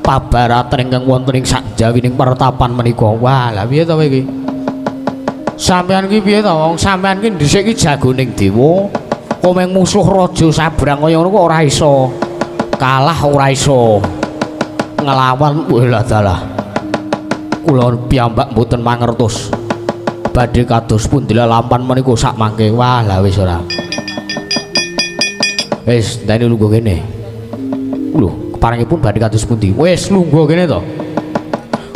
pabaratan ingkang wonten ing sakjawining pertapan menika. Wah, lha piye to kowe iki? Sampeyan ki piye to? Wong sampeyan ki dhisik ki jagoning dewa. Kok mung musuh raja sabrang kaya ngono kok ora iso kalah, ora iso nglawan. Wah dalah. Kula piyambak mboten mangertos. Badhe kados pundi lelampahan menika sak mangke. Wah, lah wis ora. Wis, enteni lungguh kene. Lho, keparengipun badhe kados pundi? Wis lungguh kene to.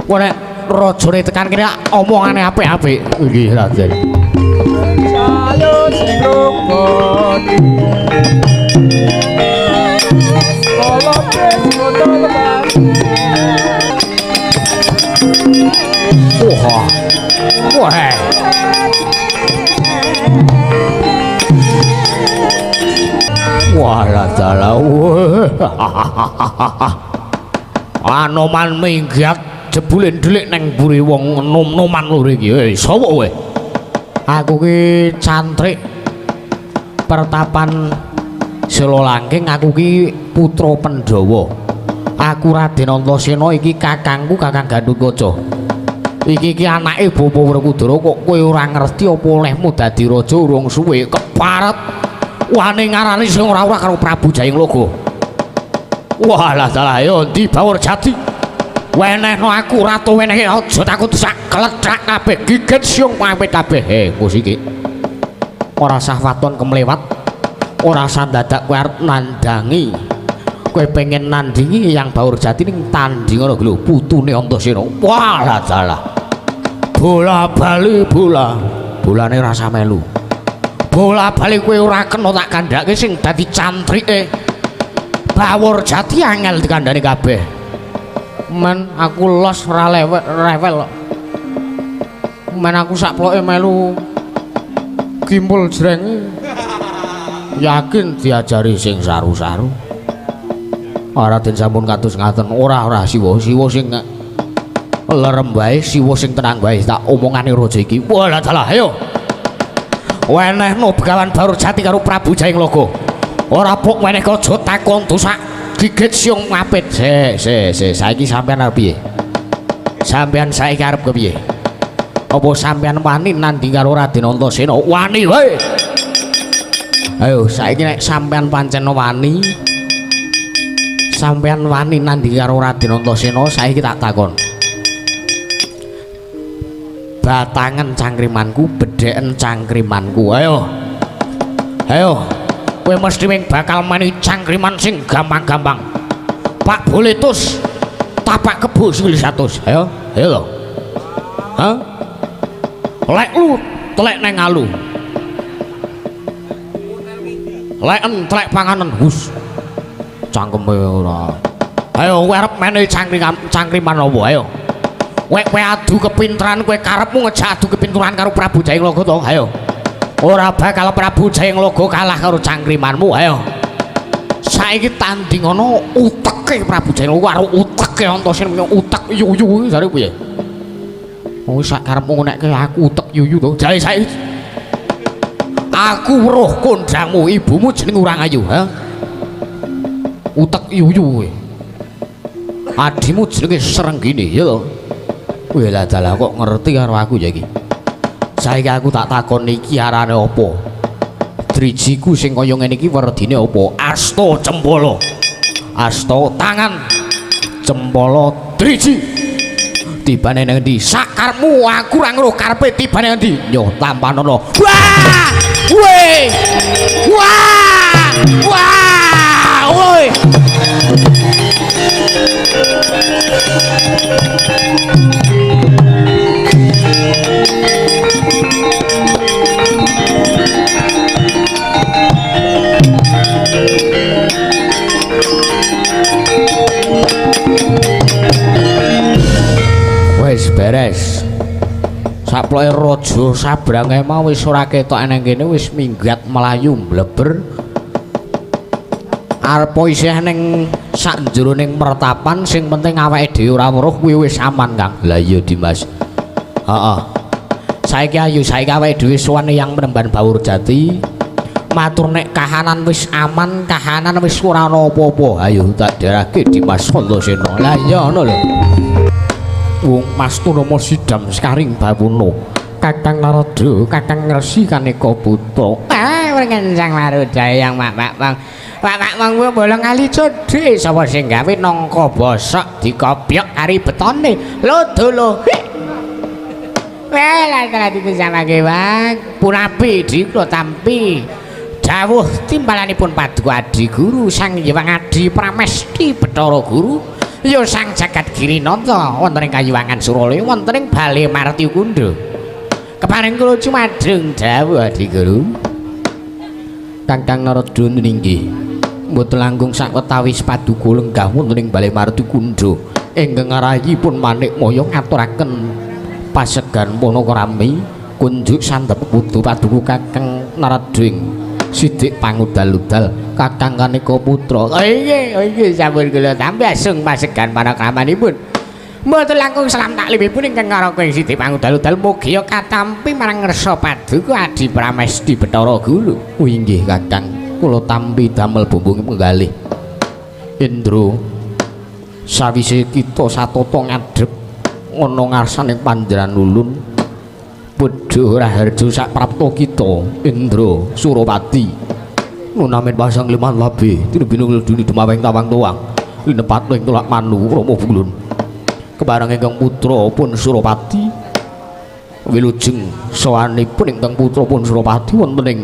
Kowe nek rajane tekan kene omongane apik-apik. Nggih, Raden. Sayo sing rukun. Kala Wah. Wah. Wah, dalah. Anoman minggat jebule ndelik nang mburi wong enom-noman loro iki. Hei, sapa kowe? Aku ki cantrik pertapan Selolangking, aku ki putra Pandhawa. Aku Raden Antasena iki kakangku Kakang Gatotkaca. Iki ki anake Bapak Werkudara, kok kowe ora ngerti apa olehmu dadi raja urung suwe keparet. Wani ngarani sing ora-ora karo Prabu Jayengloga. Wah, lah dalah, ayo ndi Bawor Jati. Wenehno aku ratu wenehe, aja takut sak klethak kabeh, gigit siung pamit kabeh. Heh, Gus iki. Ora sah waton kemlewat. Ora sah dadak kowe arep nandangi. Kowe pengen nandingi Yang Bawor Jati ning tanding ngono lho, putune Antasena. Wah, lah dalah. Bola bali bola. Bolane rasa melu. Bola bali kowe ora kena tak kandhake sing dadi cantrike Bawor Jati angel dikandhani kabeh. Men aku los ora rewel. Men aku sak ploke melu gimpul jreng. Yakin diajari sing saru-saru. Raden sampun kados ngaten. Ora siwa, siwa sing lerem wae, siwa sing tenang wae tak omongane raja iki. Wah, dalah, ayo. Wenehno Begawan Bawor Jati karo Prabu Jayengloga. Ora pok weneh aja takon dosak gigit siung ngapit. Sik, sik, sik, saiki sampean arep piye? Sampean saiki arep kepiye? Apa sampean wani nanding karo Raden Antasena? Wani wae. Ayo saiki nek sampean pancen wani, sampean wani nanding karo Raden Antasena, saiki tak takon. Batangan cangkrimanku, bedheken cangkrimanku. Ayo. Ayo. Kowe mesti ming bakal meni cangkriman sing gampang-gampang. Pak Boletus tapak kebo sikil 100. Ayo, ayo lho. Hah? Lek lu telek nang alu. Leken telek panganan hus. Cangkeme ora. Ayo kowe arep menehi cangkriman apa? Ayo. Kowe adu kepinteran, kowe karepmu ngejak adu kepinteran karo Prabu Jayengloga to? Ayo. Ora bakal Prabu Jayengloga kalah karo cangkrimanmu. Ayo. Saiki tanding ana uteke Prabu Jayengloga karo uteke Antasena, utek yuyu jare piye? Oh, sak karepmu nekke aku utek yuyu to. Jare saiki aku weruh kondangmu, ibumu jeneng Urang Ayu, ha? Utek yuyu kowe. Adimu jenenge Srenggini, ya to? Wih, lah dalah kok ngerti karo aku ya iki. Saiki aku tak takon iki arane apa? Drijiku sing kaya ngene iki werdine apa? Asta Cempala. Asta tangan Cempala driji. Tibane nang endi? Sakarmu aku ora ngeruh karepe tibane endi? Yo tampanono. Wah! Weh! Wah! Wah! Woi! Wis beres. Saploke raja sabrange mau wis ora ketok nang kene, wis minggat mlayu mleber. Arep isih ning sakjroning mertapan, sing penting awake dhewe ora weruh kuwi wis aman, Kang. Lah iya, Dimas. Heeh. Saiki ayo saiki awake dhewe sowan yang Penemban Baur Jati. Matur nek kahanan wis aman, kahanan wis ora ana apa-apa. Ayo tak derake Dimas Antasena. Lah iya ngono lho. Wong Mas Tunama Sidam Sekaring Bawono. Kakang Narada, Kakang Resi Kaneka Putra. Ah, wrengen Sang Marudaya yang mak mak bang. Mak mak mong bolong kali codhe sapa sing gawe nangka bosok dikopyok kari betone. Lho lho. Welah telah dipisamake Bang. Punapi dikula tampi dawuh timbalanipun Paduka Adi Guru Sang Hyang Adi Pramesti Bathara Guru ya Sang Jagat Girinata wonten ing Kayuwangan Suralaya wonten ing Bale Martikunda. Kepareng kula cumadeng dawuh Adi Guru. Kakang Narada ninggih mboten langkung sawetawis paduka lenggah wonten ing Bale Martikunda ingkang ngarahipun Manikmaya ngaturaken pasegan Panakrami kunjuk sandhep putu paduka Kakang Narada sidik pangudal-udal Kakang Kaneka Putra. Oh inggih, inggih sampun kula tampi asung pasegan panakramanipun. Mboten langkung salam taklimipun ingkang ngaraka ing sidik pangudal-udal mugi katampi marang ngersa paduka Adi Pramesti Bathara Guru. Oh inggih Kakang, kula tampi damel bumbung penggalih. Indra sawise kita satata ngadhep ana ngarsaning panjenengan ulun Bodho Raharjo sak prapta kita Indra Surapati nunamin pasang liman labe tinubinung duni dumaweng tawang tuwang linepat ing tulak manu Rama Bulun kebareng ingkang putra pun Surapati wilujeng sowanipun ingkang putra pun Surapati wonten ing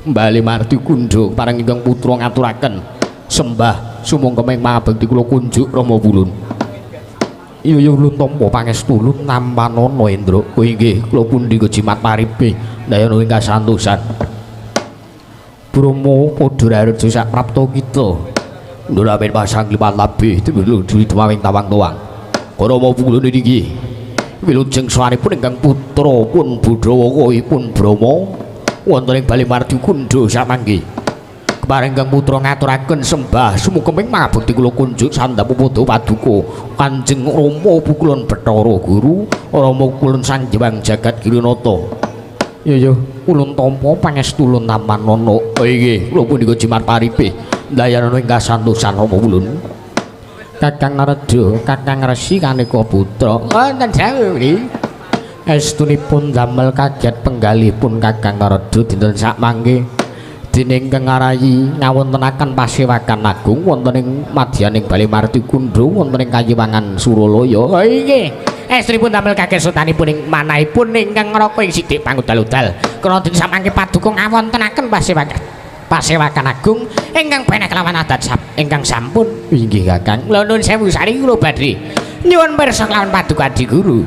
Bale Martikunda pareng ingkang putra ngaturaken sembah sumangga mangabekti kula kunjuk Rama Bulun. Iya ya ulun tampa pangestu ulun nampanana Indra. Oh inggih kula pundi kejimat paripe ndayana ing kasantosan. Brahma padha raharja sak prapta kita. Nduramen pasang liman labih tembung duli dumawing tawang tuwang. Rama Bulun niki wilujeng sowanipun ingkang putra pun Budhawaka-ipun Brahma wonten ing Bale Martikunda samangke. Kepareng ingkang putra ngaturaken sembah sumukeming mangabekti kula kunjuk sandhap padha paduka Kanjeng Rama Pukulun Bathara Guru Rama Kulun Sang Hyang Jagat Girinata. Iya ya ulun tampa pangestu ulun tampanana. Oh inggih kula punika jimat paripe ndayana ing kasantosan Rama Ulun. Kakang Narada, Kakang Resi Kaneka Putra. Wonten dawuh nggih. Estunipun damel kaget penggalihipun Kakang Narada dinten sakmangke dening ingkang ngarayi ngawontenaken pasewakan agung wonten ing madyaning Bale Martikunda wonten ing Kayiwangan Suralaya. Oh inggih. Estripun damel kaget sotanipun ing manahipun ingkang ngraka ing sidik pangudal-udal. Kena den samangke paduka ngawontenaken pasewakan agung ingkang beneh kelawan adat ingkang sampun. Inggih Kakang. Kula nuwun sewu saniki kula badhe nyuwun pirsa kelawan paduka Adi Guru.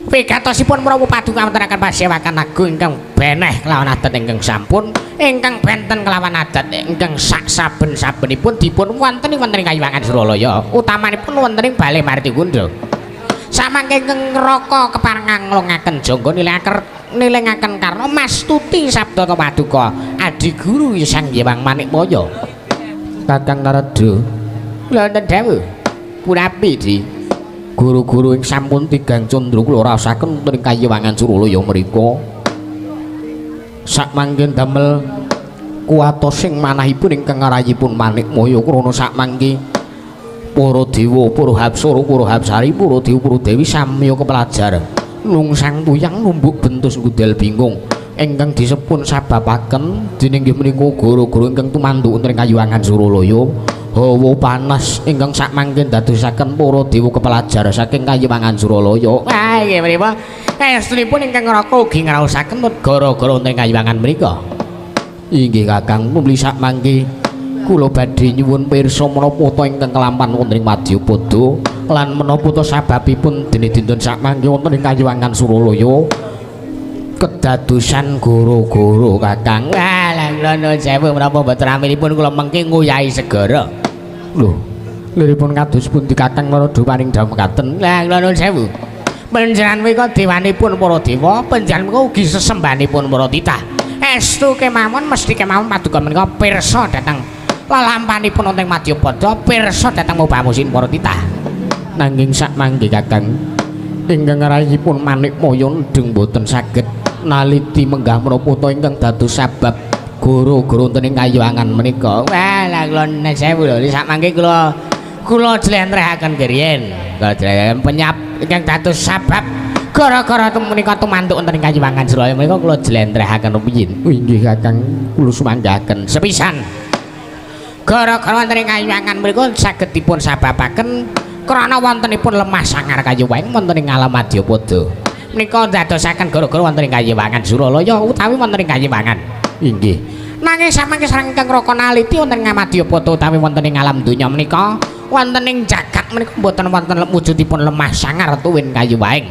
Wigatosipun menawa paduka ngawontenaken pasewakan agung ingkang beneh kelawan adat ingkang sampun ingkang benten kelawan adat ingkang sak saben-sabenipun dipun wonteni wonten ing Kayiwangan Suralaya utamanipun wonten ing Bale Martikunda. Samangke ingkang ngraka kepareng nglongaken jangga nilingaken karna mastuti sabda paduka Adi Guru Sang Hyang Manikmaya. Kakang Narada kula wonten dawuh punapi di guru-guru ing sampun tigang candra kula raosaken wonten ing Kayiwangan Suralaya mriku. Sakmangke damel kuwatos ing manahipun ingkang ngarayipun Manikmaya krana sakmangke para dewa, para hapsara, para hapsari, para dewa, para dewi samiya kepelajar nungsang tuyang numbuk bentus ngudel bingung ingkang disepun sababaken dening nggih menika goro-goro ingkang tumanduk wonten ing Kayiwangan Suralaya. Hawa panas ingkang sakmangke ndadosaken para dewa kepelajar saking Kayiwangan Suralaya. Wah inggih menika estunipun ingkang ngraka ugi ngraosaken gara-gara wonten Kayiwangan menika. Inggih Kakang, mumli sakmangke kula badhe nyuwun pirsa menapa ta ingkang kelampan wonten ing Madyapada lan menapa ta sababipun dene dinten sakmangke wonten ing Kayiwangan Suralaya kedadosan goro-goro Kakang. Wah, lah kula nuwun sewu menapa mboten raminipun kula mengke nguyahi segara. Lho, liripun kados pundi Kakang Narada paring dawuh mekaten? Lah kula nuwun sewu. Panjenengan menika dewanipun para dewa, panjenengan menika ugi sesembahanipun para titah. Estu kemawon mesti kemawon paduka menika pirsa dhateng lelampanipun wonten ing Madyapada, pirsa dhateng mubamusin para titah. Nanging sakmangke Kakang Ingkang rayipun Manikmaya ndeng boten saged naliti menggah menapa ta ingkang dados sabab goro-goro wonten ing kayiwangan menika. Wah, lah kula sewu lho, sak mangke kula kula jlentrehaken kiryen. Kula jlentrehaken penyap ingkang dados sabab gara-gara menika tumanduk wonten ing kayiwangan Suralaya menika kula jlentrehaken rumiyin. Inggih Kakang, kula sumanggaken sepisan. Gara-gara wonten ing kayiwangan menika saged dipun sababaken krana wontenipun lemah sangar kayuweng wonten ing alam Madyapada. Menika ndadosaken gara-gara wonten ing kayiwangan Suralaya utawi wonten ing kayiwangan. Inggih. Nanging samangke sareng ingkang Raka naliti wonten ing Madyapada utawi wonten ing alam donya menika wonten ing jagat menika mboten wonten wujudipun lemah sangar tuwin kayuwaing.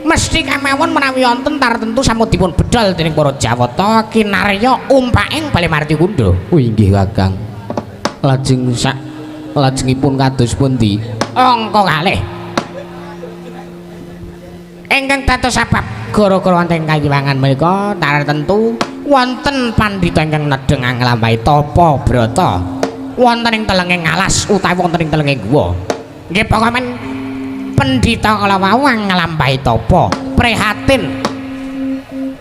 Mesti kemawon menawi wonten tartentu sampun dipun bedhol dening para Jawata kinarya umpaking Bale Martikunda. Oh inggih Kakang. Lajeng sak lajengipun kados pundi? Angka kalih. Ingkang dados sebab gara-gara wonten kayiwangan menika tartentu wonten pandhita ingkang nedheng nglampahi tapa brata wonten ing telenging alas utawi wonten ing telenging guwa. Nggih pokoke pendhita kala wau nglampahi tapa prihatin.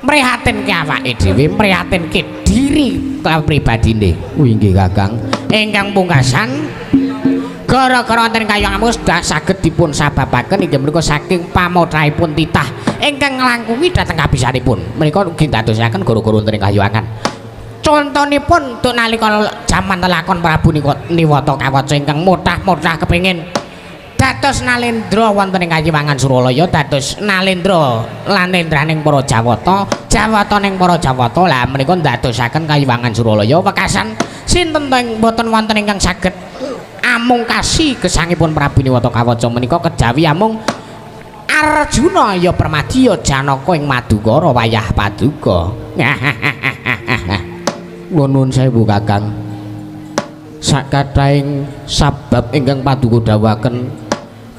Mrihatinke awake dhewe, mrihatinke diri pribadine. Oh inggih Kakang. Ingkang pungkasan gara-gara wonten kayangan sudah saged dipun sababaken inggih menika saking pamotrahipun titah ingkang nglangkungi dhateng kabisanipun. Menika ugi ndadosaken gara-gara wonten ing kayangan. Contonipun tuk nalika jaman lelakon Prabu Niwata Kawaca ingkang motah-motah kepengin dados Nalendra wonten ing Kayiwangan Suralaya, dados Nalendra lanendraning para Jawata, Jawata ning para Jawata. Lah menika ndadosaken Kayiwangan Suralaya wekasan sinten teng boten wonten ingkang saged amungkasi gesangipun Prabu Niwata Kawaca menika kejawi amung Arjuna ya Permadi ya Janaka ing Madukara wayah paduka. Nuwun sewu Kakang. Sakathahing sabab ingkang paduka dawuhaken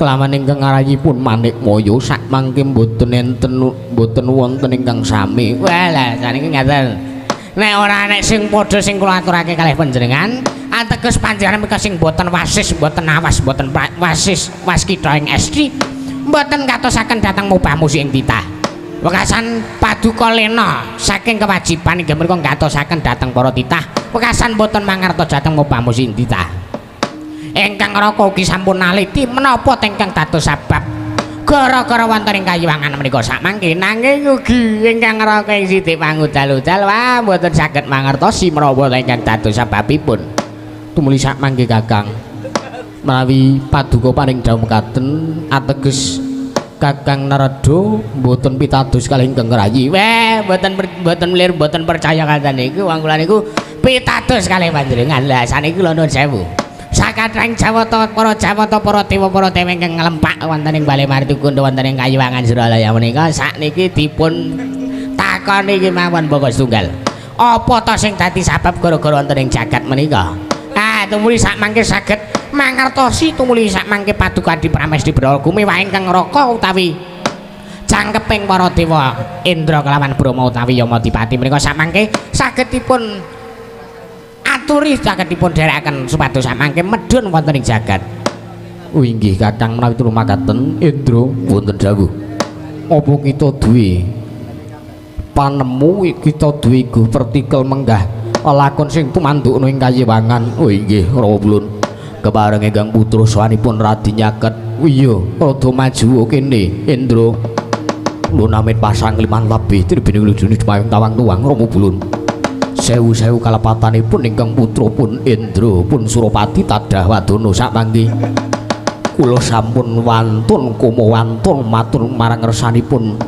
kelawan ingkang arayipun Manikmaya sak mangke mboten enten mboten wonten ingkang sami. Wah lah saniki ngaten. Nek ora nek sing padha sing kula aturake kalih panjenengan, ateges panjenengan menika sing mboten wasis, mboten awas, mboten wasis waskita ing estri, mboten katosaken dhateng mubah musi ing titah. Wekasan paduka lena saking kewajiban inggih menika ngatosaken dhateng para titah, wekasan mboten mangertos dhateng mubah musi ing titah. Ingkang Raka ugi sampun naliti menapa ingkang dados sabab gara-gara wonten ing kayiwangan menika sakmangke, nanging ugi ingkang Raka ing sithik mangudal-udal wah mboten saged mangertosi menapa ingkang dados sababipun. Tumuli sakmangke Kakang, menawi paduka paring dawuh mekaten ateges Kakang Narada mboten pitados kalih ingkang rayi. Weh, mboten mboten mlir mboten percaya kaliyan niku wong kula niku pitados kalih panjenengan. Lah saniki kula nuwun sewu. Sakathahing Jawata para Jawata para dewa para dewi ingkang nglempak wonten ing Bale Martikunda wonten ing Kayiwangan Suralaya menika sakniki dipun takoni kemawon baka setunggal. Apa ta sing dadi sabab gara-gara wonten ing jagat menika? Ah, tumuli sak mangke saged mangertosi, tumuli sak mangke paduka Adi Pramesti Bathara Gumiwah ingkang Raka utawi jangkeping para dewa Indra kelawan Brahma utawi Yamadipati menika sak mangke saged dipun aturi, saged dipun dherekaken supados sak mangke medhun wonten ing jagat. Oh inggih Kakang, menawi tulung makaten Indra wonten dawuh. Apa kita duwe panemu, kita duwe guh pertikel menggah lakon sing tumandukna ing kayiwangan. Oh inggih Rawa Bulun. Kepareng ingkang putra sawanipun radi nyaket. Iya, rada maju kene Indra. Lho namit pasang liman lebih tribine lujune jumayung tawang tuwang Rama Bulun. Sewu-sewu kalepatanipun ingkang putra pun Indra pun Surapati tadah wadana sakmangke. Kula sampun wantun kumawantun matur marang ngersanipun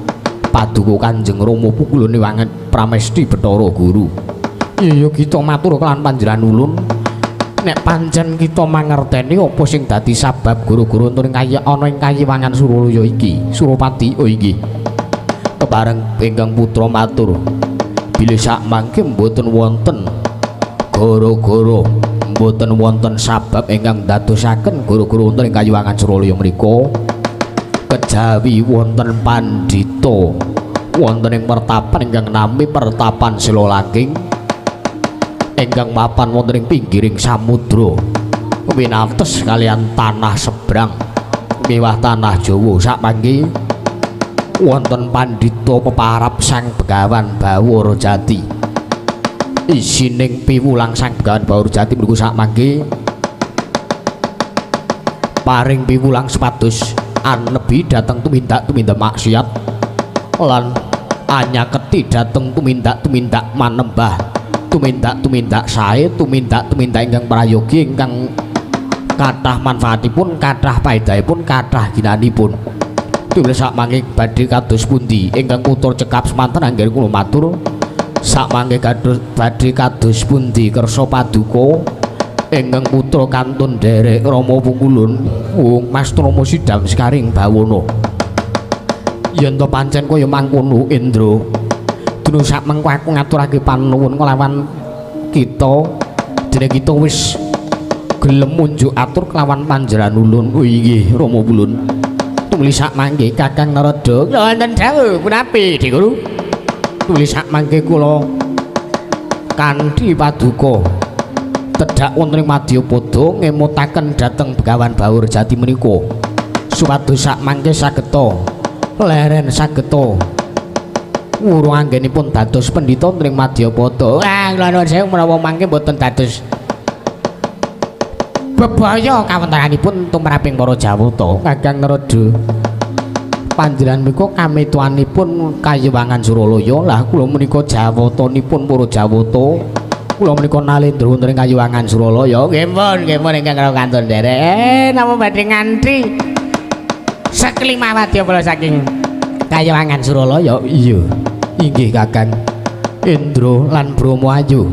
paduka Kanjeng Rama Pukulune Wangen Pramesti Bathara Guru. Iya kita matur kelawan panjenengan ulun. Nek pancen kita mangerteni apa sing dadi sabab guru-guru wonten ing ana ing kayiwangan Suralaya iki, Surapati. Oh inggih. Kepareng ingkang putra matur bilih sak mangke mboten wonten gara-gara mboten wonten sabab ingkang ndadosaken guru-guru wonten ing kayiwangan Suralaya mriku kejawi wonten pandhita wonten ing pertapan ingkang nami pertapan Silolangking ingkang mapan wonten ing pinggiring samudra winates kaliyan tanah sebrang Miwah tanah Jawa sakmangke wonten pandhita peparap Sang Begawan Bawor Jati. Isining piwulang Sang Begawan Bawor Jati mriku sakmangke paring piwulang supados anebi dhateng tumindak-tumindak maksiat lan anyaketi dhateng tumindak-tumindak manembah, tumindak-tumindak sae, tumindak-tumindak ingkang prayogi ingkang kathah manfaatipun, kathah paedahipun, kathah ginanipun. Tuwil sakmangke badhe kados pundi ingkang putra cekap semanten anggen kula matur sakmangke badhe kados pundi kersa paduka ingkang putra kantun nderek Rama Pungkulun Wong Mas Trama Sidam Sekaring Bawana. Yen to pancen kaya mangkono Indra, dene sakmengko aku ngaturake panuwun kelawan kita dene kita wis gelem munjuk atur kelawan panjenengan ulun. Oh inggih Rama Pulun. Tumuli sakmangke Kakang Narada wonten dawuh punapi Dik Guru. Tumuli sakmangke kula kanthi paduka tedhak wonten ing madyapada ngemutaken dhateng Begawan Bawor Jati menika supados sakmangke sageta leren sageta wurung anggenipun dados pendhita wonten ing madyapada. Ah kula nuwun sewu menawa mangke mboten dados bebaya kawontenanipun tumraping para Jawata. Kakang Narada, panjenengan menika kametuanipun Kayiwangan Suralaya. Lah kula menika jawatanipun para Jawata. Kula menika nalendra wonten ing Kayiwangan Suralaya. Nggih pun, nggih pun ingkang kantun nderek. Napa badhe ngantri sekelima wadya kula saking Kayiwangan Suralaya? Iya. Inggih Kakang Indra lan Brahma ayu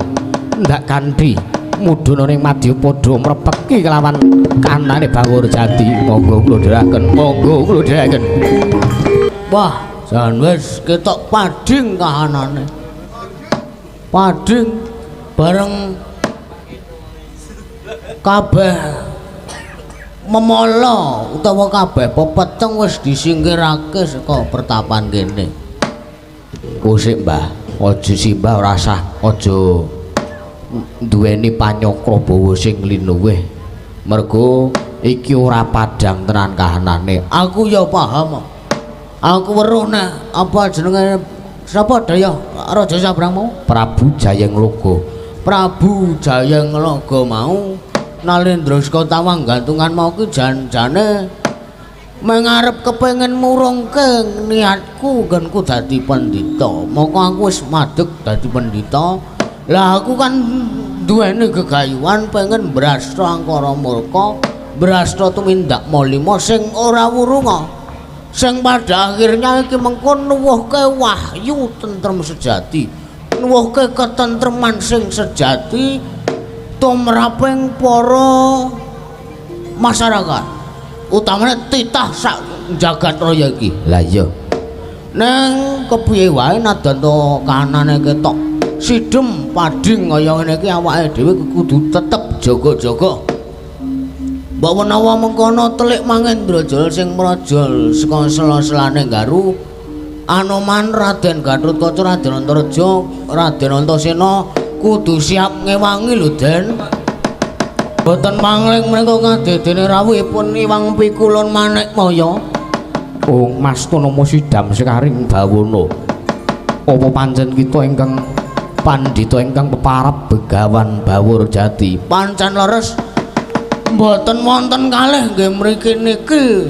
ndak kanthi mudhun ning madyapada mrepeki kelawan kanane Bawor Jati. Monggo kula dherekaken, monggo kula dherekaken. Wah, jan wis ketok padhing kahanane. Padhing bareng kabeh memala utawa kabeh pepeteng wis disingkirake saka pertapan kene. Kusik Mbah, aja simbah ora sah, aja duweni panyokra bawa sing linuwih. Mergo iki ora padhang tenan kahanane. Aku ya paham. Aku weruh nek apa jenenge sapa daya Raja Sabrang mau? Prabu Jayengloga. Prabu Jayengloga mau Nalendra saka tawang gantungan mau ki jan-jane mengarep kepengin murungke niatku nggonku dadi pendhita. Moko aku wis madeg dadi pendhita. Lah aku kan duweni gegayuhan pengen mbrasta angkara murka, mbrasta tumindak malima sing ora wurunga. Sing pada akhirnya iki mengko nuwuhke wahyu tentrem sejati, nuwuhke ketentreman sing sejati tumraping para masyarakat, utamane titah sak jagat raya iki. Lah iya. Neng kepiye wae nadan to kahanane ketok sidem padhing kaya ngene iki awake dhewe kudu tetep jaga-jaga. Mbok menawa mengkono telik Mangendrajala sing mrajal saka sela-selane Garu, Anoman, Raden Gatotkaca, Raden Antareja, Raden Antasena kudu siap ngewangi lho, Den. Boten mangling mriko kadedene rawuhipun Iwang Pikulun Manikmaya. Oh Mas Tonomo Sidam Sekaring Bawana. Apa pancen kita ingkang pandhita ingkang peparap Begawan Bawor Jati? Pancen leres. Mboten wonten kalih nggih mriki niki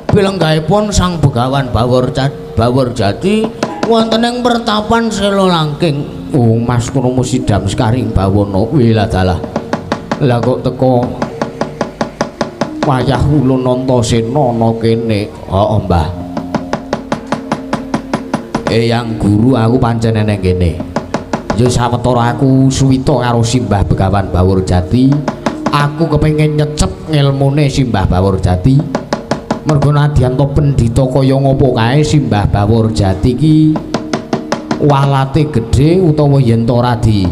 pilenggahipun Sang Begawan Bawor Jati wonten ing pertapan Sela Langking. Oh Mas Tonomo Sidam Sekaring Bawana. Wiladalah. Lah kok teko wayah ulun Antasena ana kene. Heeh, Mbah. Eyang guru aku pancen eneng kene. Ya sawetara aku suwita karo Simbah Begawan Bawor Jati. Aku kepengin nyecep ngelmune Simbah Bawor Jati. Mergo nadyan to pendhita kaya ngopo kae Simbah Bawor Jati ki walate gedhe utawa yen to ora di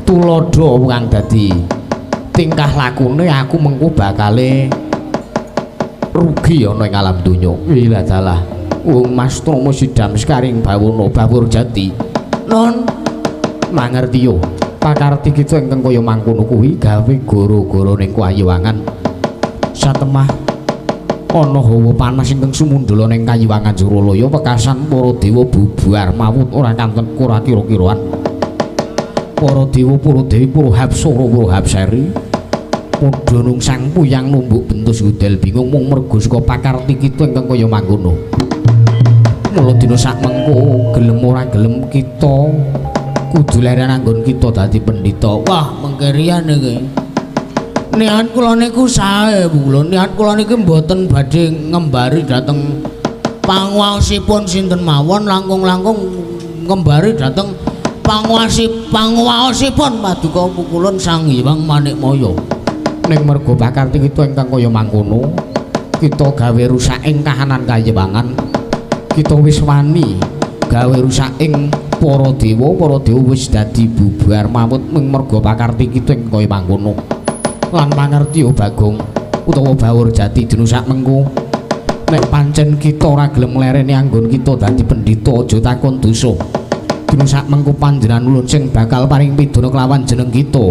tuladha kang dadi tingkah lakune aku mengko bakale rugi ana ing alam donya. Wiladalah. Wong Mas Trama Sidam Sekaring Bawana Bawor Jati. Non mangerti yo. Pakarti kita ingkang kaya mangkono kuwi gawe goro-goro ning kwayiwangan. Satemah Ana hawa panas ingkang sumundula ning kayiwangan Suralaya wekasan para dewa bubar mawut ora kanten ora kira-kiraan. Para dewa, para dewi, para hapsara, para hapsari padha nungsang puyang numbuk bentus gudel bingung mung merga saka pakarti kita ingkang kaya mangkono. Mula dina sakmengko gelem ora gelem kita kudu leren anggon kita dadi pendhita. Wah, mengkerian iki. Niat kula niku sae, Bu. Niat kula niki mboten badhe ngembari dhateng panguwasipun sinten mawon, langkung-langkung ngembari dhateng panguwasipun paduka pukulun Sang Hyang Manikmaya. Ning merga pakarti kita ingkang kaya mangkono, kita gawe rusak ing kahanan kayiwangan. Kita wis wani gawe rusak ing para dewa, para dewa wis dadi bubar mawut mung merga pakarti kita ing kaya mangkono. Lan mangerti Bagong utawa Bawur Jati dina sakmengko nek pancen kita ora gelem nglereni anggon kita dadi pendhita aja takon dosa. Dina sakmengko panjenengan ulun sing bakal paring pidana kelawan jeneng kita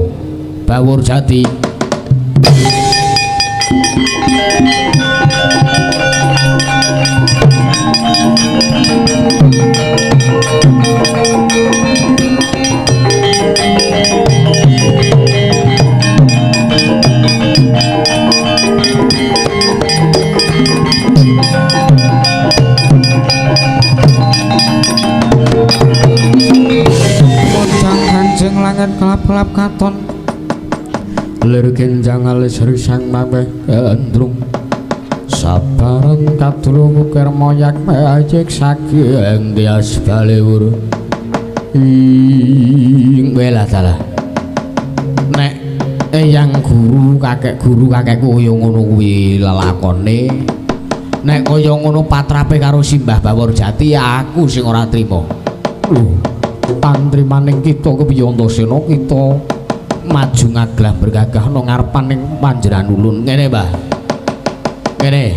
Bawur Jati. Mocang kancing langit kelap-kelap katon lir genjang alis risang maweh gendrung sabareng kadulung ukir moyak majik saking tias balewur ing welah dalah. Nek eyang guru kakek guru kakekku kaya ngono kuwi lelakone, nek kaya ngono patrape karo Simbah Bawor Jati aku sing ora trima. Lho, tantrimaning kita kepiye Antasena kita maju ngaglah bergagah ana ngarepaning panjenengan ulun. Ngene, Mbah. Ngene.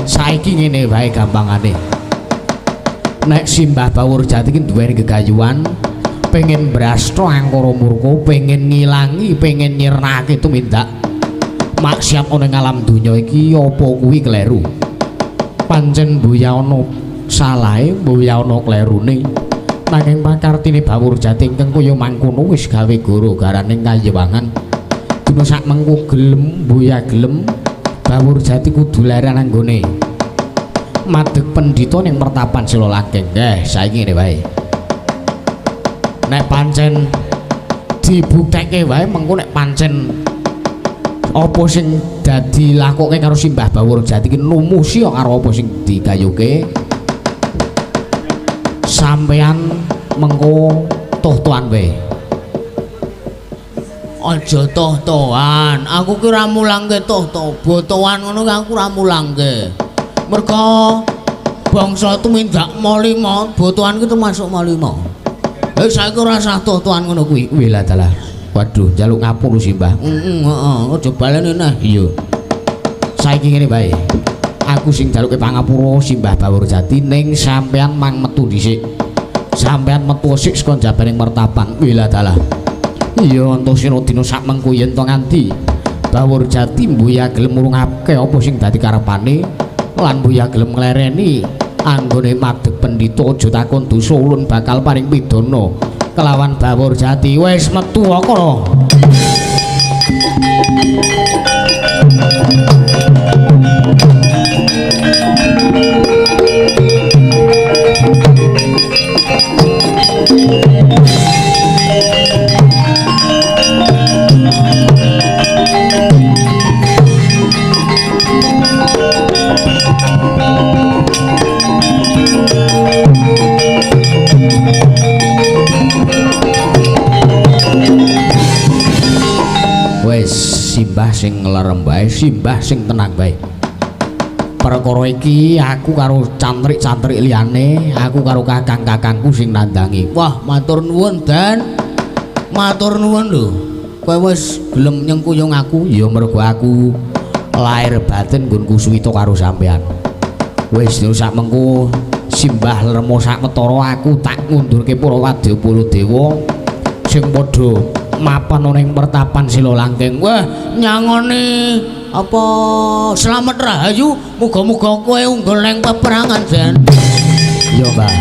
Saiki ngene wae gampangane. Nek Simbah Bawor Jati ki duweni gegayuhan, pengen brastha angkara murka, pengen ngilangi, pengen nyirnake tumindak maksiat ana ing alam donya iki, apa kuwi kleru? Pancen mbuya ana salahe, mbuya ana klerune. Nanging pakartine Bawur Jati ingkang kaya mangkono wis gawe gara-garaning kayiwangan. Dina sakmengko gelem mbuya gelem Bawur Jati kudu leren anggone madeg pendhita ning pertapan Sila Langgeng. Saiki ngene wae. Nek pancen dibuktekke wae mengko nek pancen apa sing dadi lakoke karo Simbah Bawur Jati ki numusi karo apa sing digayuke, sampean mengko toh-tohan wae. Aja toh-tohan, aku ki ora mulangke toh-toh, botohan ngono ki aku ora mulangke. Mergo bangsa tumindak malima, botohan ki termasuk malima. Saiki ora usah toh-tohan ngono kuwi. Wela dalah. Waduh, njaluk ngapura Simbah. Heeh, heeh, aja baleni neh. Iya. Saiki ngene wae. Aku sing njaluke pangapura Simbah Bawur Jati ning sampean mang metu dhisik. Sampean metu sik saka njabaning mertapan. Wela dalah. Iya, Antasena dina sakmengko yen to nganti Bawur Jati mbuya gelem murungake apa sing dadi karepane lan mbuya gelem nglereni anggone madeg pendhita aja takon dosa ulun bakal paring pidana kelawan Bawur Jati. Wis metu kono. Wis simbah sing nglerem wae, simbah sing tenang wae. Perkara iki aku karo cantrik-cantrik liyane, aku karo kakang-kakangku sing nandangi. Wah, matur nuwun, Dan. Matur nuwun lho. Kowe wis gelem nyengkuyung aku? Ya mergo aku lahir batin nggonku suwita karo sampean. Wis sak mengko simbah lermo sak metara aku tak ngundurke para wadya para dewa sing padha mapan ana ing pertapan Sila Langgeng. Wah, nyangoni Apa slamet rahayu, muga-muga kowe unggul ning peperangan, Den. Iya, Mbah.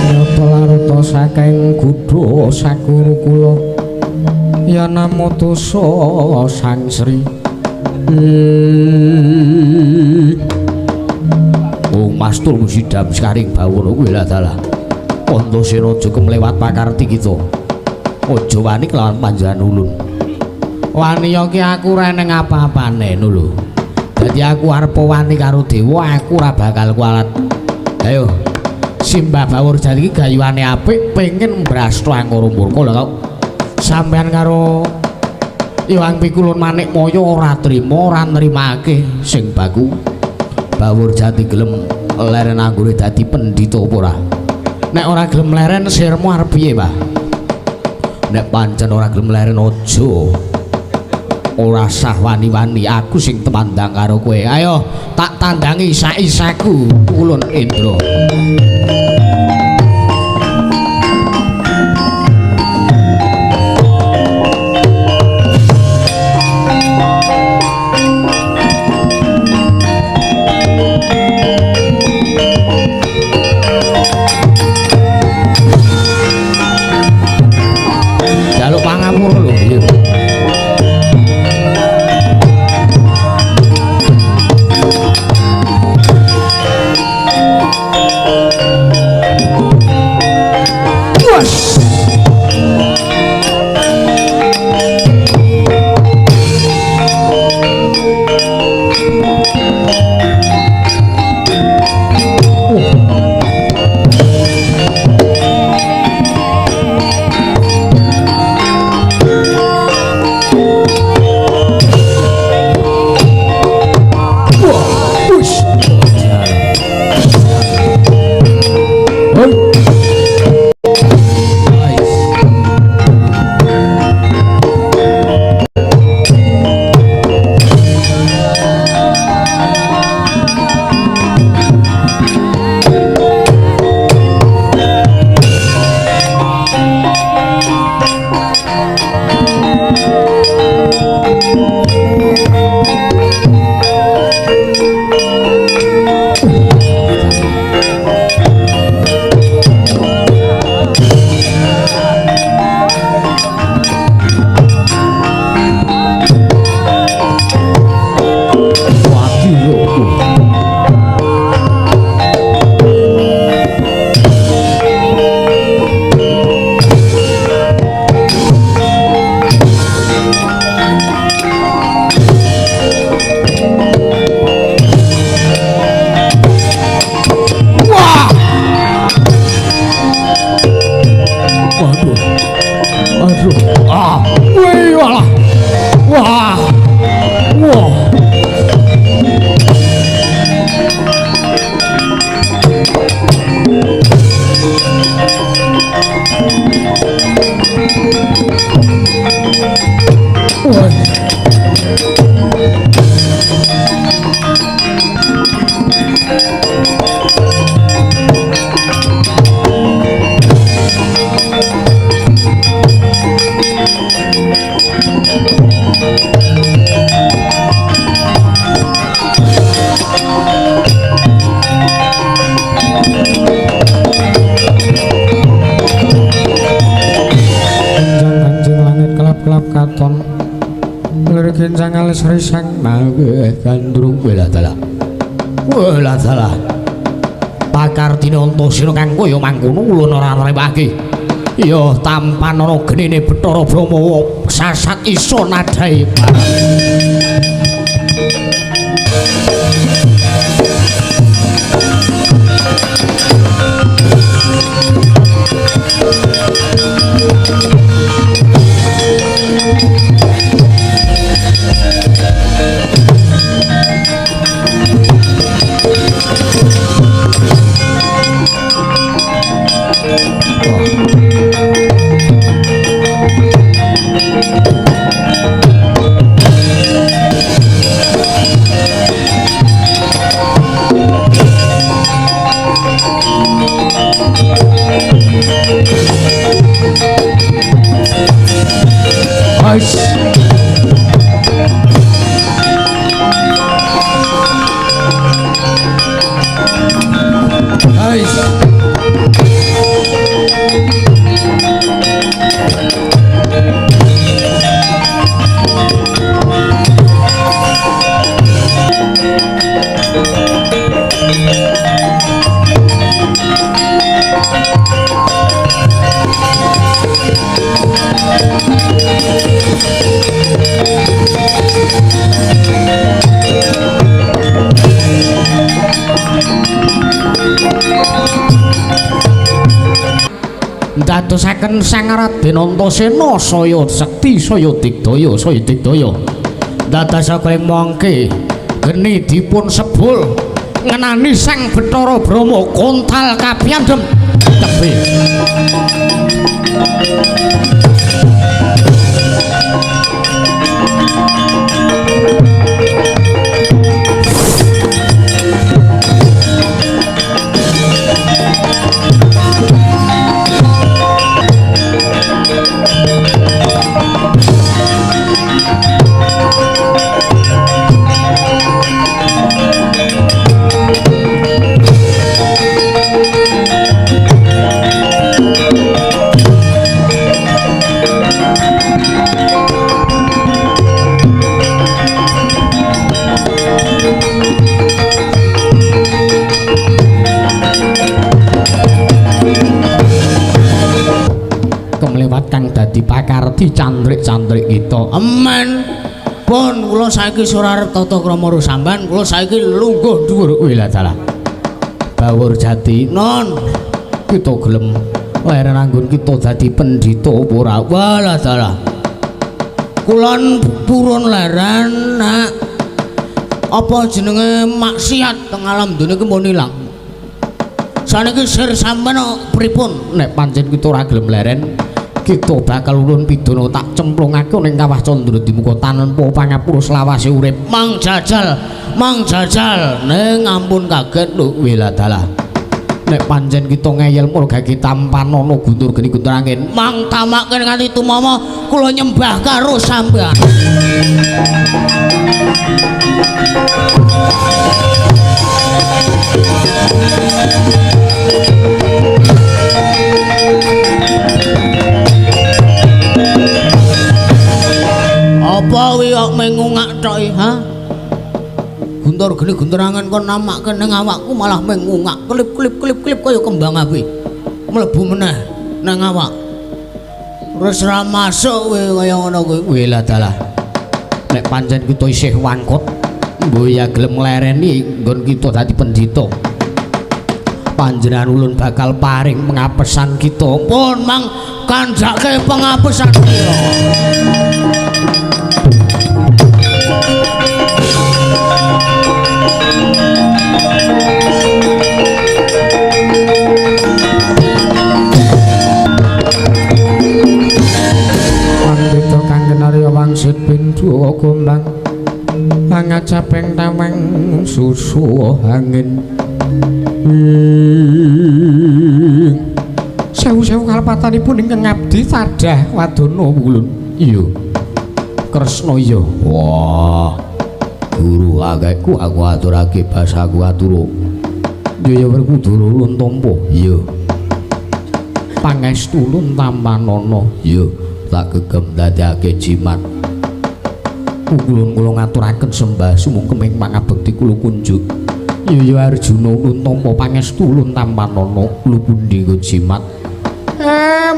Nyata laruta saking gudha sakuru kula ya namutusa Sang Sri. Oh Mastur musidam sekaring bawana kuwi lah dalah. Antasena aja kemlewat pakarti kita. Aja wani kelawan panjenengan ulun. Wani ya ki aku ora eneng apa-apane ngono lho. Dadi aku arep wani karo dewa, aku ora bakal kualat. Ayo Simbah Bawur Jati iki gayuhane apik, pengen mbrastha angkara murka lha kok. Sampeyan karo Iwang Pikulun Manik Maya ora trima, ora nrimake sing baku. Bawur Jati gelem leren anggone dadi pendhita apa ora? Nek ora gelem leren sirmu arep piye, Pak? Nek pancen ora gelem leren aja. Ora sah wani-wani aku sing temandang karo kowe. Ayo tak tandangi sak-isaku Ulun Indra. Jaluk pangapura lho, iya. Risang mangke gandrung wela dalah. Wela dalah. Pakardine Antasena kang kaya mangkono ulun ora nremake. Ya tampan ana genine Bathara Brahma sasat iso nadhahi barang. Hais. Hais. Ndadosaken Sang Raden Antasena saya sekti saya digdaya saya digdaya. Ndadosaken mangke geni dipun sebul ngenani Sang Bathara Brahma kontal kapiyandhem tebih. Kemlewat kang dadi pakarti candrik-candrik kita. Emen. Pun kula saiki ora arep tata krama karo sampean, kula saiki lungguh dhuwur kuwi lah dalah. Bawur Jati, non. Kita gelem leren anggon kita dadi pendhita apa ora? Walah dalah. Kula purun leren nak. Apa jenenge maksiat teng alam donya iki mun ilang. Saniki sir sampean pripun? Nek pancen kita ora gelem leren, kita bakal ulun pidana tak cemplungake ning kawah Candra Dimuka tanpa pangapura selawase urip. Mang jajal, mang jajal, ning ampun kaget lho wela dalah. Nek pancen kita ngeyel murgake tampanana guntur geni guntur angin, mang tamake nganti tumama kula nyembah karo sampean. Apa wi kok mengungak tok iki, ha? Guntur geni guntur angin kon namake ning awakku malah mengungak klip klip klip klip kaya kembang api. Mlebu meneh nang awak. Wis ra masuk kowe kaya ngono kuwi. Wela dalah. Nek pancen kita isih wangkut, mbok ya gelem nglereni nggon kita dadi pendhita. Panjenengan ulun bakal paring pengapesan kita. Pun mang kandhake pengapesan kita. Pandhita kang kinarya wangsit pindha gombang pangajaping tawang susu angin. Sewu-sewu kalepatanipun ingkang ngabdi tadah wadana ulun. Iya. Kresna iya. Wah. Guru akehku aku aturake basaku atura. Ya Werkudara ulun tampa. Iya. Pangestu ulun tampanana. Iya. Tak gegem dadekake jimat. Ulun kula ngaturaken sembah sumungkem ing pangabekti kula kunjuk. Ya Arjuna ulun tampa pangestu ulun tampanana kula pundi nggo jimat.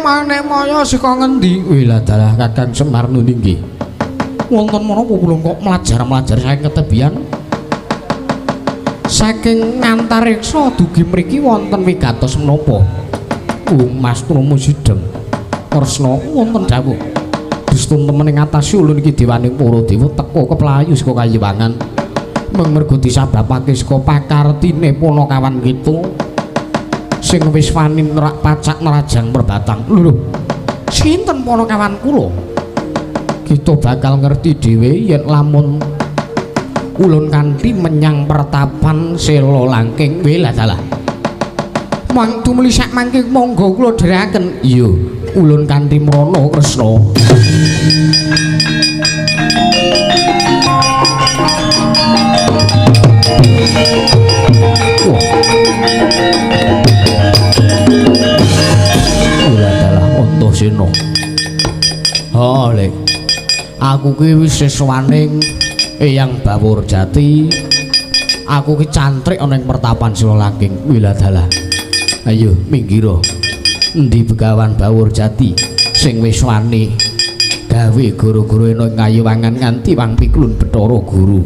Manik maya saka ngendi? Wela dalah Kakang Semar nggih. Wonten menapa kula kok mlajar-mlajar saking ketebian? Saking ngantariksa dugi mriki wonten wigatos menapa? Mas Trama Sidem. Kresna wonten dawuh. Distun temen ing atase ulun iki dewaning para dewa teka keplayu saka kayiwangan. Mung merga disababake saka pakartine punakawan kita sing wis wani nerak pacak nerajang perbatang. Lho, sinten punakawan kula? Kita bakal ngerti dhewe yen lamun ulun kanthi menyang pertapan Sela Langking. Wela dalah. Mang tumuli sak mangke monggo kula dherekaken. Iya, ulun kanthi mrana Kresna. Minggira, Lek. Aku ki wis siswaning Eyang Bawor Jati. Aku ki cantrik ana ing pertapan Silolangking. Wiladalah. Ayo minggira. Endi Begawan Bawor Jati sing wis wani gawe goro-goro ana ing kayiwangan nganti wang piklun Bathara Guru.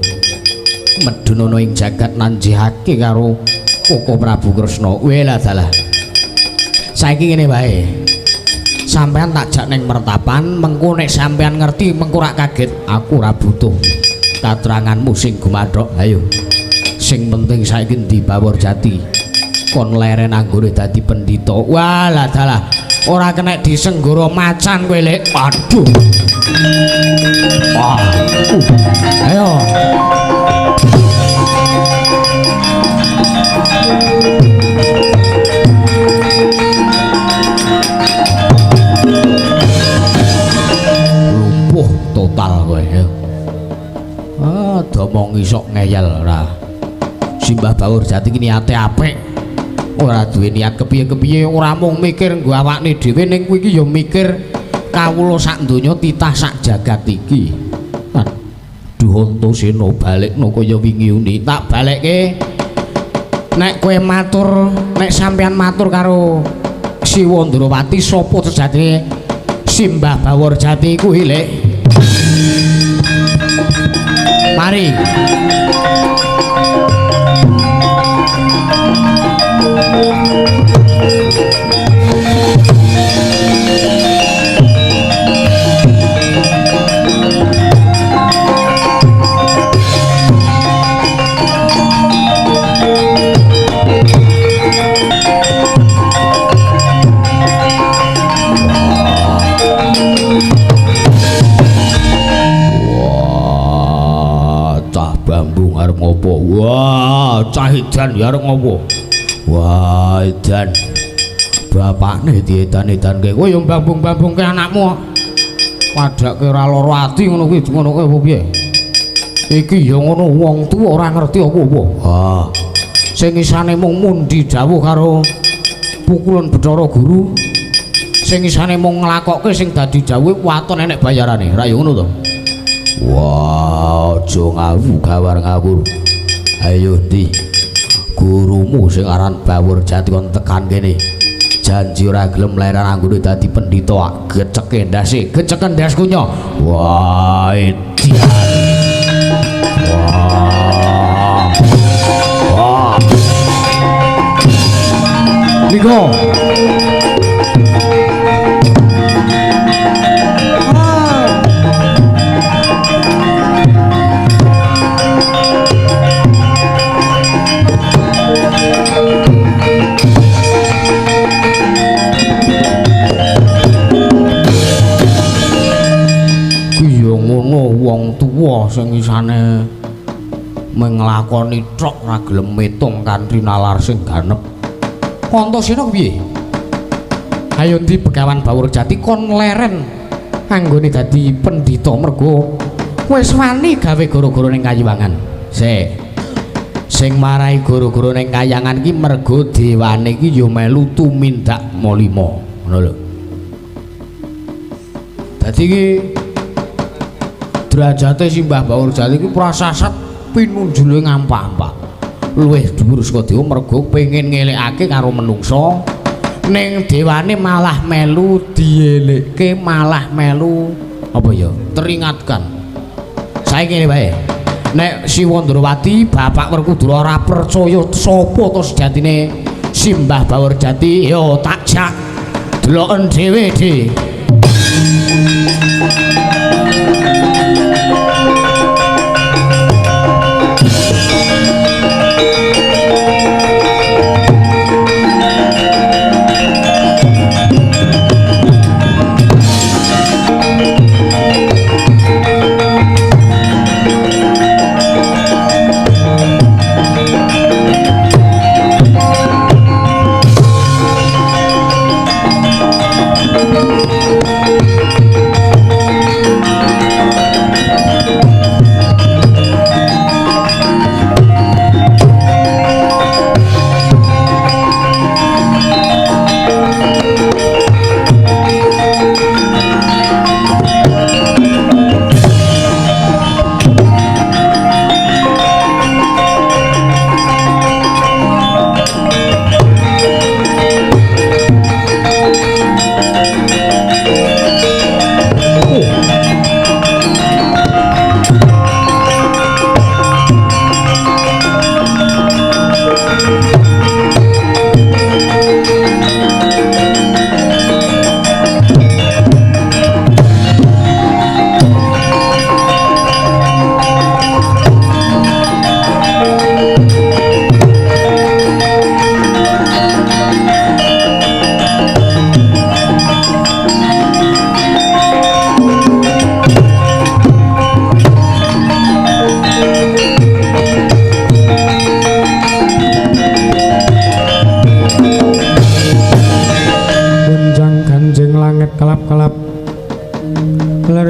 Medhun ana ing jagat nanjihake karo Koko Prabu Kresna. Wiladalah. Saiki ngene wae. Sampeyan tak jak ning mertapan, mengko nek sampeyan ngerti mengko rak kaget. Aku ora butuh kateranganmu sing gumathok. Ayo. Sing penting saiki ndi Bawor Jati kon leren anggone dadi pendhita. Walah dalah. Ora kena disenggara macan kowe, Lek. Aduh. Wah. Ayo. Lumpuh total kowe ya. Ah, domong isok ngeyel ora. Simbah Bawor Jati ki niate apik. Ora duwe niat kepiye-kepiye, ora mung mikir nggo awakne dhewe ning kuwi iki ya mikir kawula sak donya titah sak jagat iki. Aduh Antasena balekno kaya wingi uni. Tak balekke. Nek kowe matur, nek sampeyan matur karo Siwa Ndrawati sapa sejatine Simbah Bawor Jati kuwi, Lek? Mari. Wah, cah bambung arep ngopo? Wah, cah edan ya arep ngopo? Wah, edan. Bapakne diedan-edanke. Kowe ya bambung-bambungke anakmu. Padake ora lara ati ngono kuwi, ngono kuwi apa piye? Iki ya ngono wong tuwa ora ngerti apa-apa. Ha. Sing isane mung mundi dawuh karo pukulan Bathara Guru. Sing isane mung nglakokke sing dadi dawuhe waton enek bayarane. Ra ya ngono to? Wah, aja ngawu gawar ngawur. Ayo ndi? Gurumu sing aran Bawor Jati kon tekan kene. Janji ora gelem leren anggone dadi pendhita. Geceke ndase, geceke ndasku nyo. Wah, edan. Wah. Wah. Niko. Wong tuwa sing isane nglakoni tok ora gelem metung kanthi nalar sing ganep. Antasena piye? Ayo ndi Begawan Bawor Jati kon leren anggone dadi pendhita mergo wis wani gawe gara-gara ning kayiwangan. Sik. Sing marai gara-gara ning kayangan iki mergo dewane iki ya melu tumindak malima. Ngono lho. Dadi iki derajate Simbah Bawor Jati iki prasasat pinunjule ngampak-ampak. Luwih dhuwur saka dewa mergo pengen ngelekake karo menungsa, ning dewane malah melu dielekke, malah melu apa ya? Teringatkan. Saiki ngene wae. Nek Siwa Ndrawati bapak Werkudara ora percaya sapa to sejatine Simbah Bawor Jati, ya tak jak deloken dhewe, Dik.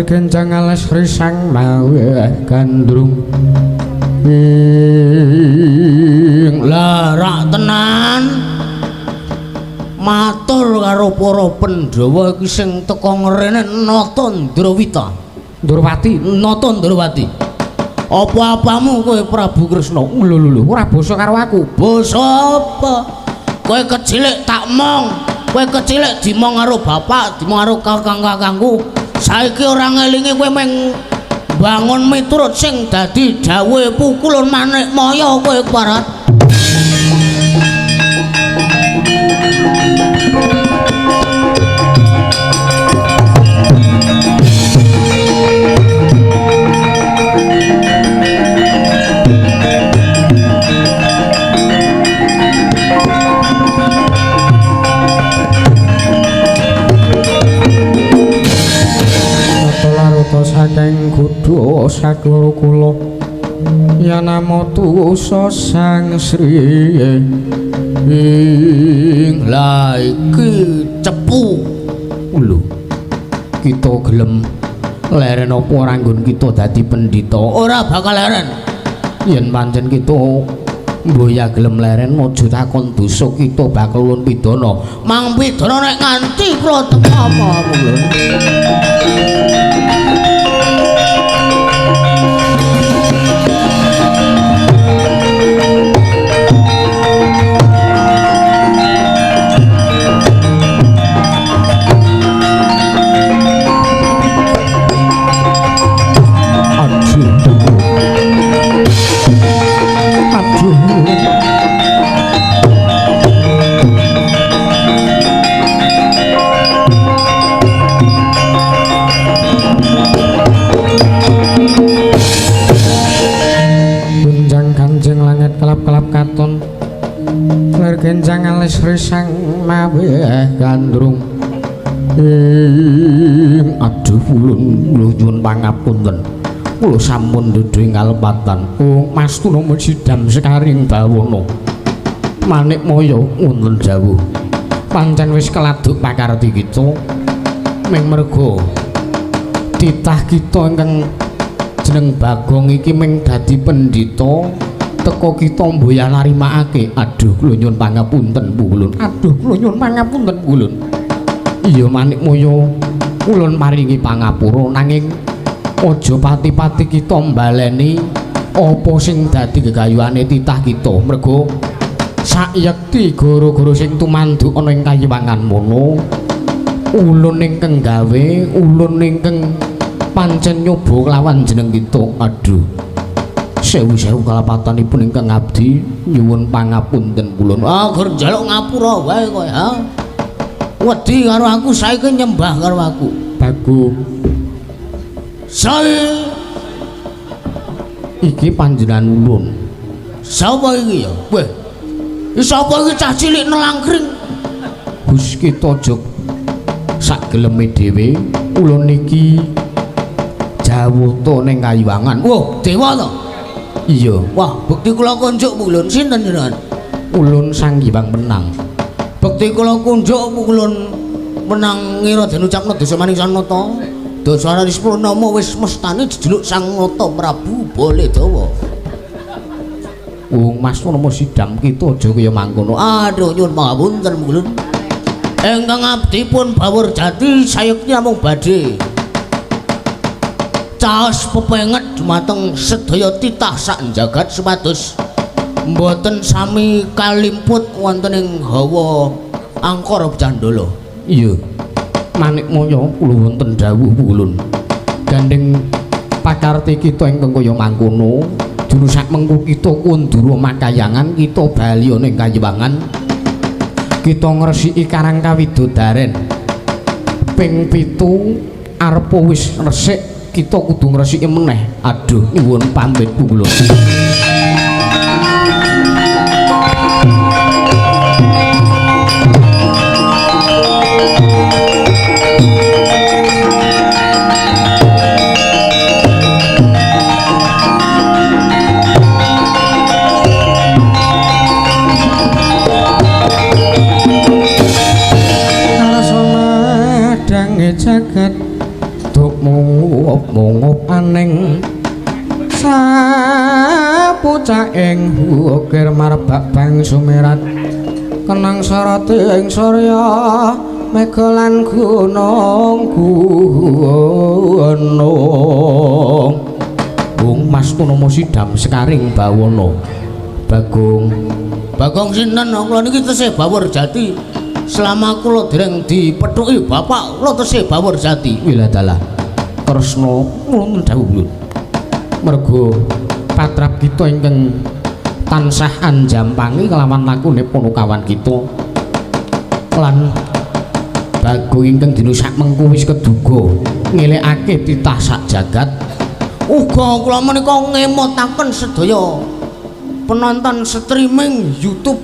Ler genjang alas risang maweh gandrung. Ing Lah rak tenan. Matur karo para Pandhawa iki sing teka ngrene Nata Ndrawita. Ndurwati, Nata Ndrawati. Apa-apamu kowe Prabu Kresna? Lho lho lho, ora basa karo aku. Basa apa? Kowe kecilik tak mong. Kowe kecilik dimong karo bapak, dimong karo kakang-kakangku. Saiki ora ngelingi kowe meng bangun miturut sing dadi dawuhe pukulun manik maya kowe parat. Saking gudha saklara kula yanamatu usa sang sri ing la iki cepu lho kita gelem leren apa ora nggon kita dadi pendhita ora bakal leren yen pancen kita mboya gelem leren aja takon dosa kita bakal ulun pidana mang pidana nek nganti kula teka apa lho. Genjang alis risang maweh gandrung ing aduh ulun kula nyuwun pangapunten kula sampun dudu ing kalepatan. Oh Mas Tuna sidam sekaring bawana manik maya wonten dawuh pancen wis keladuk pakarti kita ming merga titah kita ingkang jeneng Bagong iki ming dadi pendhita teko kita mboyah narimakake. Aduh kula nyuwun pangapunten ulun. Aduh kula nyuwun pangapunten ulun. Iya manik maya ulun maringi pangapura nanging aja pati-pati kita mbaleni apa sing dadi gegayuhane titah kita merga sayekti gara-gara sing tumanduk ana ing kayiwangan mono ulun ingkang gawe ulun ingkang pancen nyoba kelawan jeneng kita. Aduh sewu-sewu kalepatanipun ingkang abdi nyuwun pangapunten kula. Ah gur njaluk ngapura wae kowe ha. Wedi karo aku saiki nyembah karo aku. Bagong. Sae iki panjenengan ulun. Sapa iki ya? Weh. Iki sapa iki cah cilik nelangkring? Gus kita aja sak geleme dhewe ulun niki jawata ning kayiwangan. Wah, dewa to? Iya. Wah, bekti kula kunjuk ulun sinten jenengan? Ulun Sang Hyang Menang. Bekti kula kunjuk ulun menang ngira den ucapna dasa maning Sanata. Dasa aris purnama wis mestani jejuluk Sang Nata Prabu Baledawa. Wong Mas Purnama sidam kita aja kaya mangkono. Aduh nyuwun pangapunten ulun. Ingkang abdi pun Bawur Jati sayekti namung badhe caos pepenget dumateng sedaya titah sak jagat supados mboten sami kalimput wonten ing hawa angkara candala. Iya. Manik maya kula wonten dawuh ulun. Gandeng pakarti kita ingkang kaya mangkono, juru sak mengku kita kundura makayangan kita bali ana ing kayiwangan. Kita ngresiki karang kawidodaren. Ping 7 arepa wis resik kita kudu ngresiki meneh. Aduh nyuwun pamit kula. Jagat dukmu mungup aning sapucaking ukir marbak bang sumirat kenang sorote ing surya mega lan gunung gunung. Bung Mas Purnomo Sidam sekaring bawana. Bagong Bagong sinten kula niki tesih Bawor Jati. Selama kula dereng dipethuki bapak kula tesih Bawor Jati. Wiladalah Kresna wonten dawuh. Mergo patrap kita ingkang tansah anjampangi kelawan lakune punakawan kita lan Bagong ingkang dina sakmengku wis keduga ngelekake titah sak jagat. Uga kula menika ngemotaken sedaya penonton streaming YouTube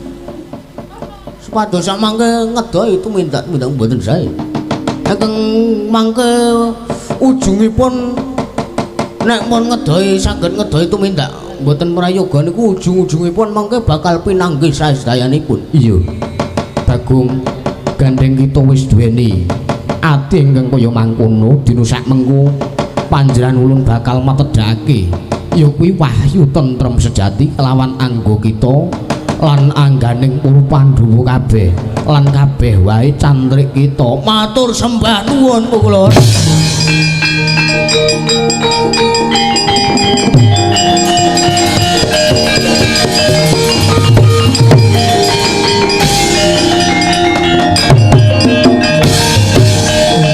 supados samangke ngedohi tumindak-tumindak mboten sae. Ingkang mangke ujungipun nek pun ngedohi saged ngedohi tumindak mboten prayoga niku ujung-ujungipun mangke bakal pinanggih saedayanipun. Iya. Bagong gandeng kita wis duweni ati ingkang kaya mangkono dina sakmengku panjenengan ulun bakal metedhake ya kuwi wahyu tentrem sejati kelawan anggo kita lan angganing para Pandhawa kabeh lan kabeh wae cantrik kita. Matur sembah nuwun kula.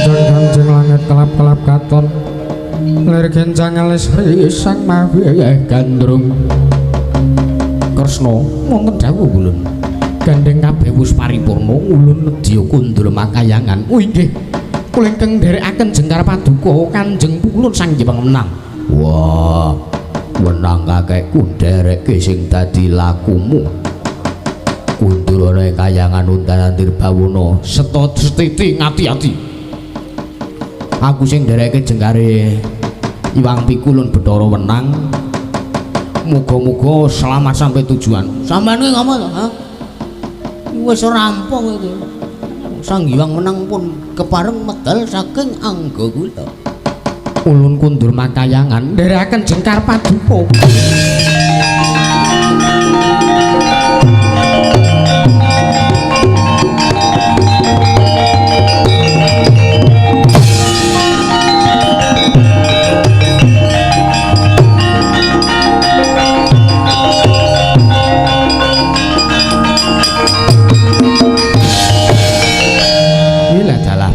Kanjeng langit kelap-kelap katon lir kencang alis risang mawi gandrung. Kresna wonten dawuh ulun. Gandeng kabeh wis paripurna ulun nedya kundul makayangan. Oh inggih. Kula ingkang nderekaken jengkar paduka Kanjeng Pulun Sang Hyang Wenang. Wah, wenang kakekku nderekke sing dadi lakumu. Kundulane kayangan undaran Dirbawana setot setiti ngati-ati. Aku sing ndereke jengkare Iwang Pikulun Bathara Wenang. Muga-muga selamat sampai tujuan. Sampeyan kuwi ngomong to, ha? Wis rampung iki. Sang Hyang Wenang pun kepareng medal saking angga kula. Ulun kundur makayangan nderekaken jengkar paduka.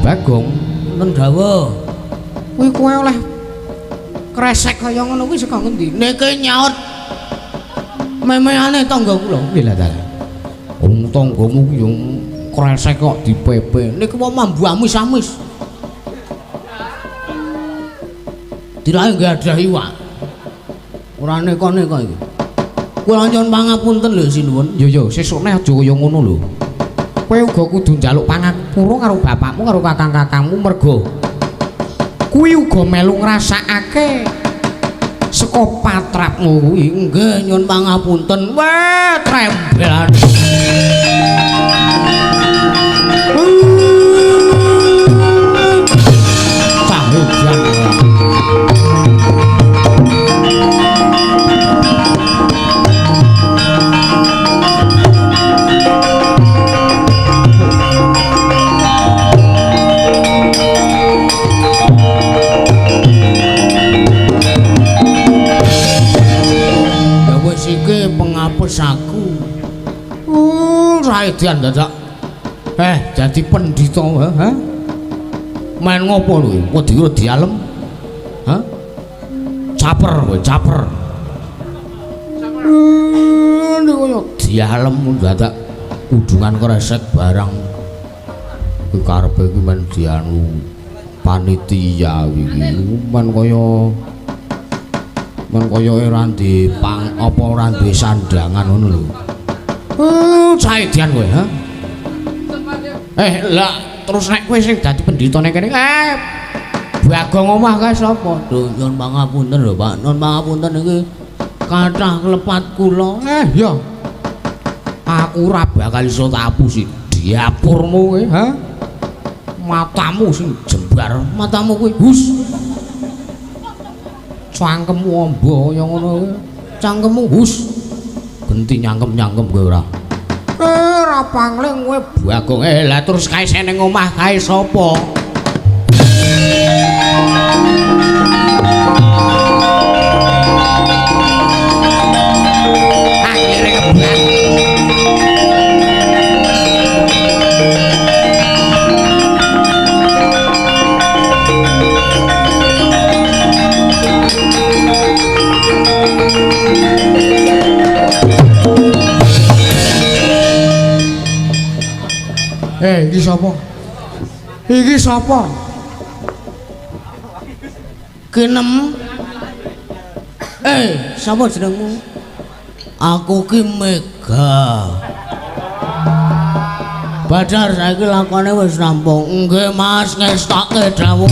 Bagong wonten dawuh. Kuwi kowe oleh kresek kaya ngono kuwi saka ngendi? Niki nyaut memeane tangga kula. Lha dalah. Wong tanggamu ku yo kresek kok dipepe. Niki wong mambu amis-amis. Dilae nggih adah iwak. Ora neko-neko iki. Kula nyuwun pangapunten lho sinuwun. Yo yo sesukne aja kaya ngono lho. Kowe uga kudu njaluk pangapura karo bapakmu karo kakang-kakangmu mergo kuwi uga melu ngrasakake saka patrapmu kuwi. Nggih nyuwun pangapunten. Wah, trembelan. Cah edan. Iki pengapus aku. Raedian dadak. Dadi pendhita, ha? Main ngopo lho? Wedi dialem. Ha? Caper kowe, caper. Niku yo dialem dadak kudungan kresek barang. Kuwi karepe iki men dianu panitia iki. Men kaya ora ndek pang apa ora duwe sandangan ngono lho. Saedian kowe, ha? Lah terus nek kowe sing dadi pendhitane kene, Bagong omah kae sapa? Lho nyuwun pangapunten lho, Pak. Nyuwun pangapunten iki kathah klepat kula. Ya. Aku ora bakal iso tak apusi diapurmu kowe, ha? Matamu sing jembar, matamu kuwi hus. Cangkemmu amba kaya ngono kuwi. Cangkemmu hus. Genti nyangkem-nyangkem kowe ora. Ora pangling kowe Bagong. Lah terus kae sing ning omah kae sapa? Akhire kebak. Iki sapa? Iki sapa? Kinem. Sapa jenengmu? Aku ki Mega. Badar saiki lakone wis rampung. Nggih Mas, ngestokke dawuh.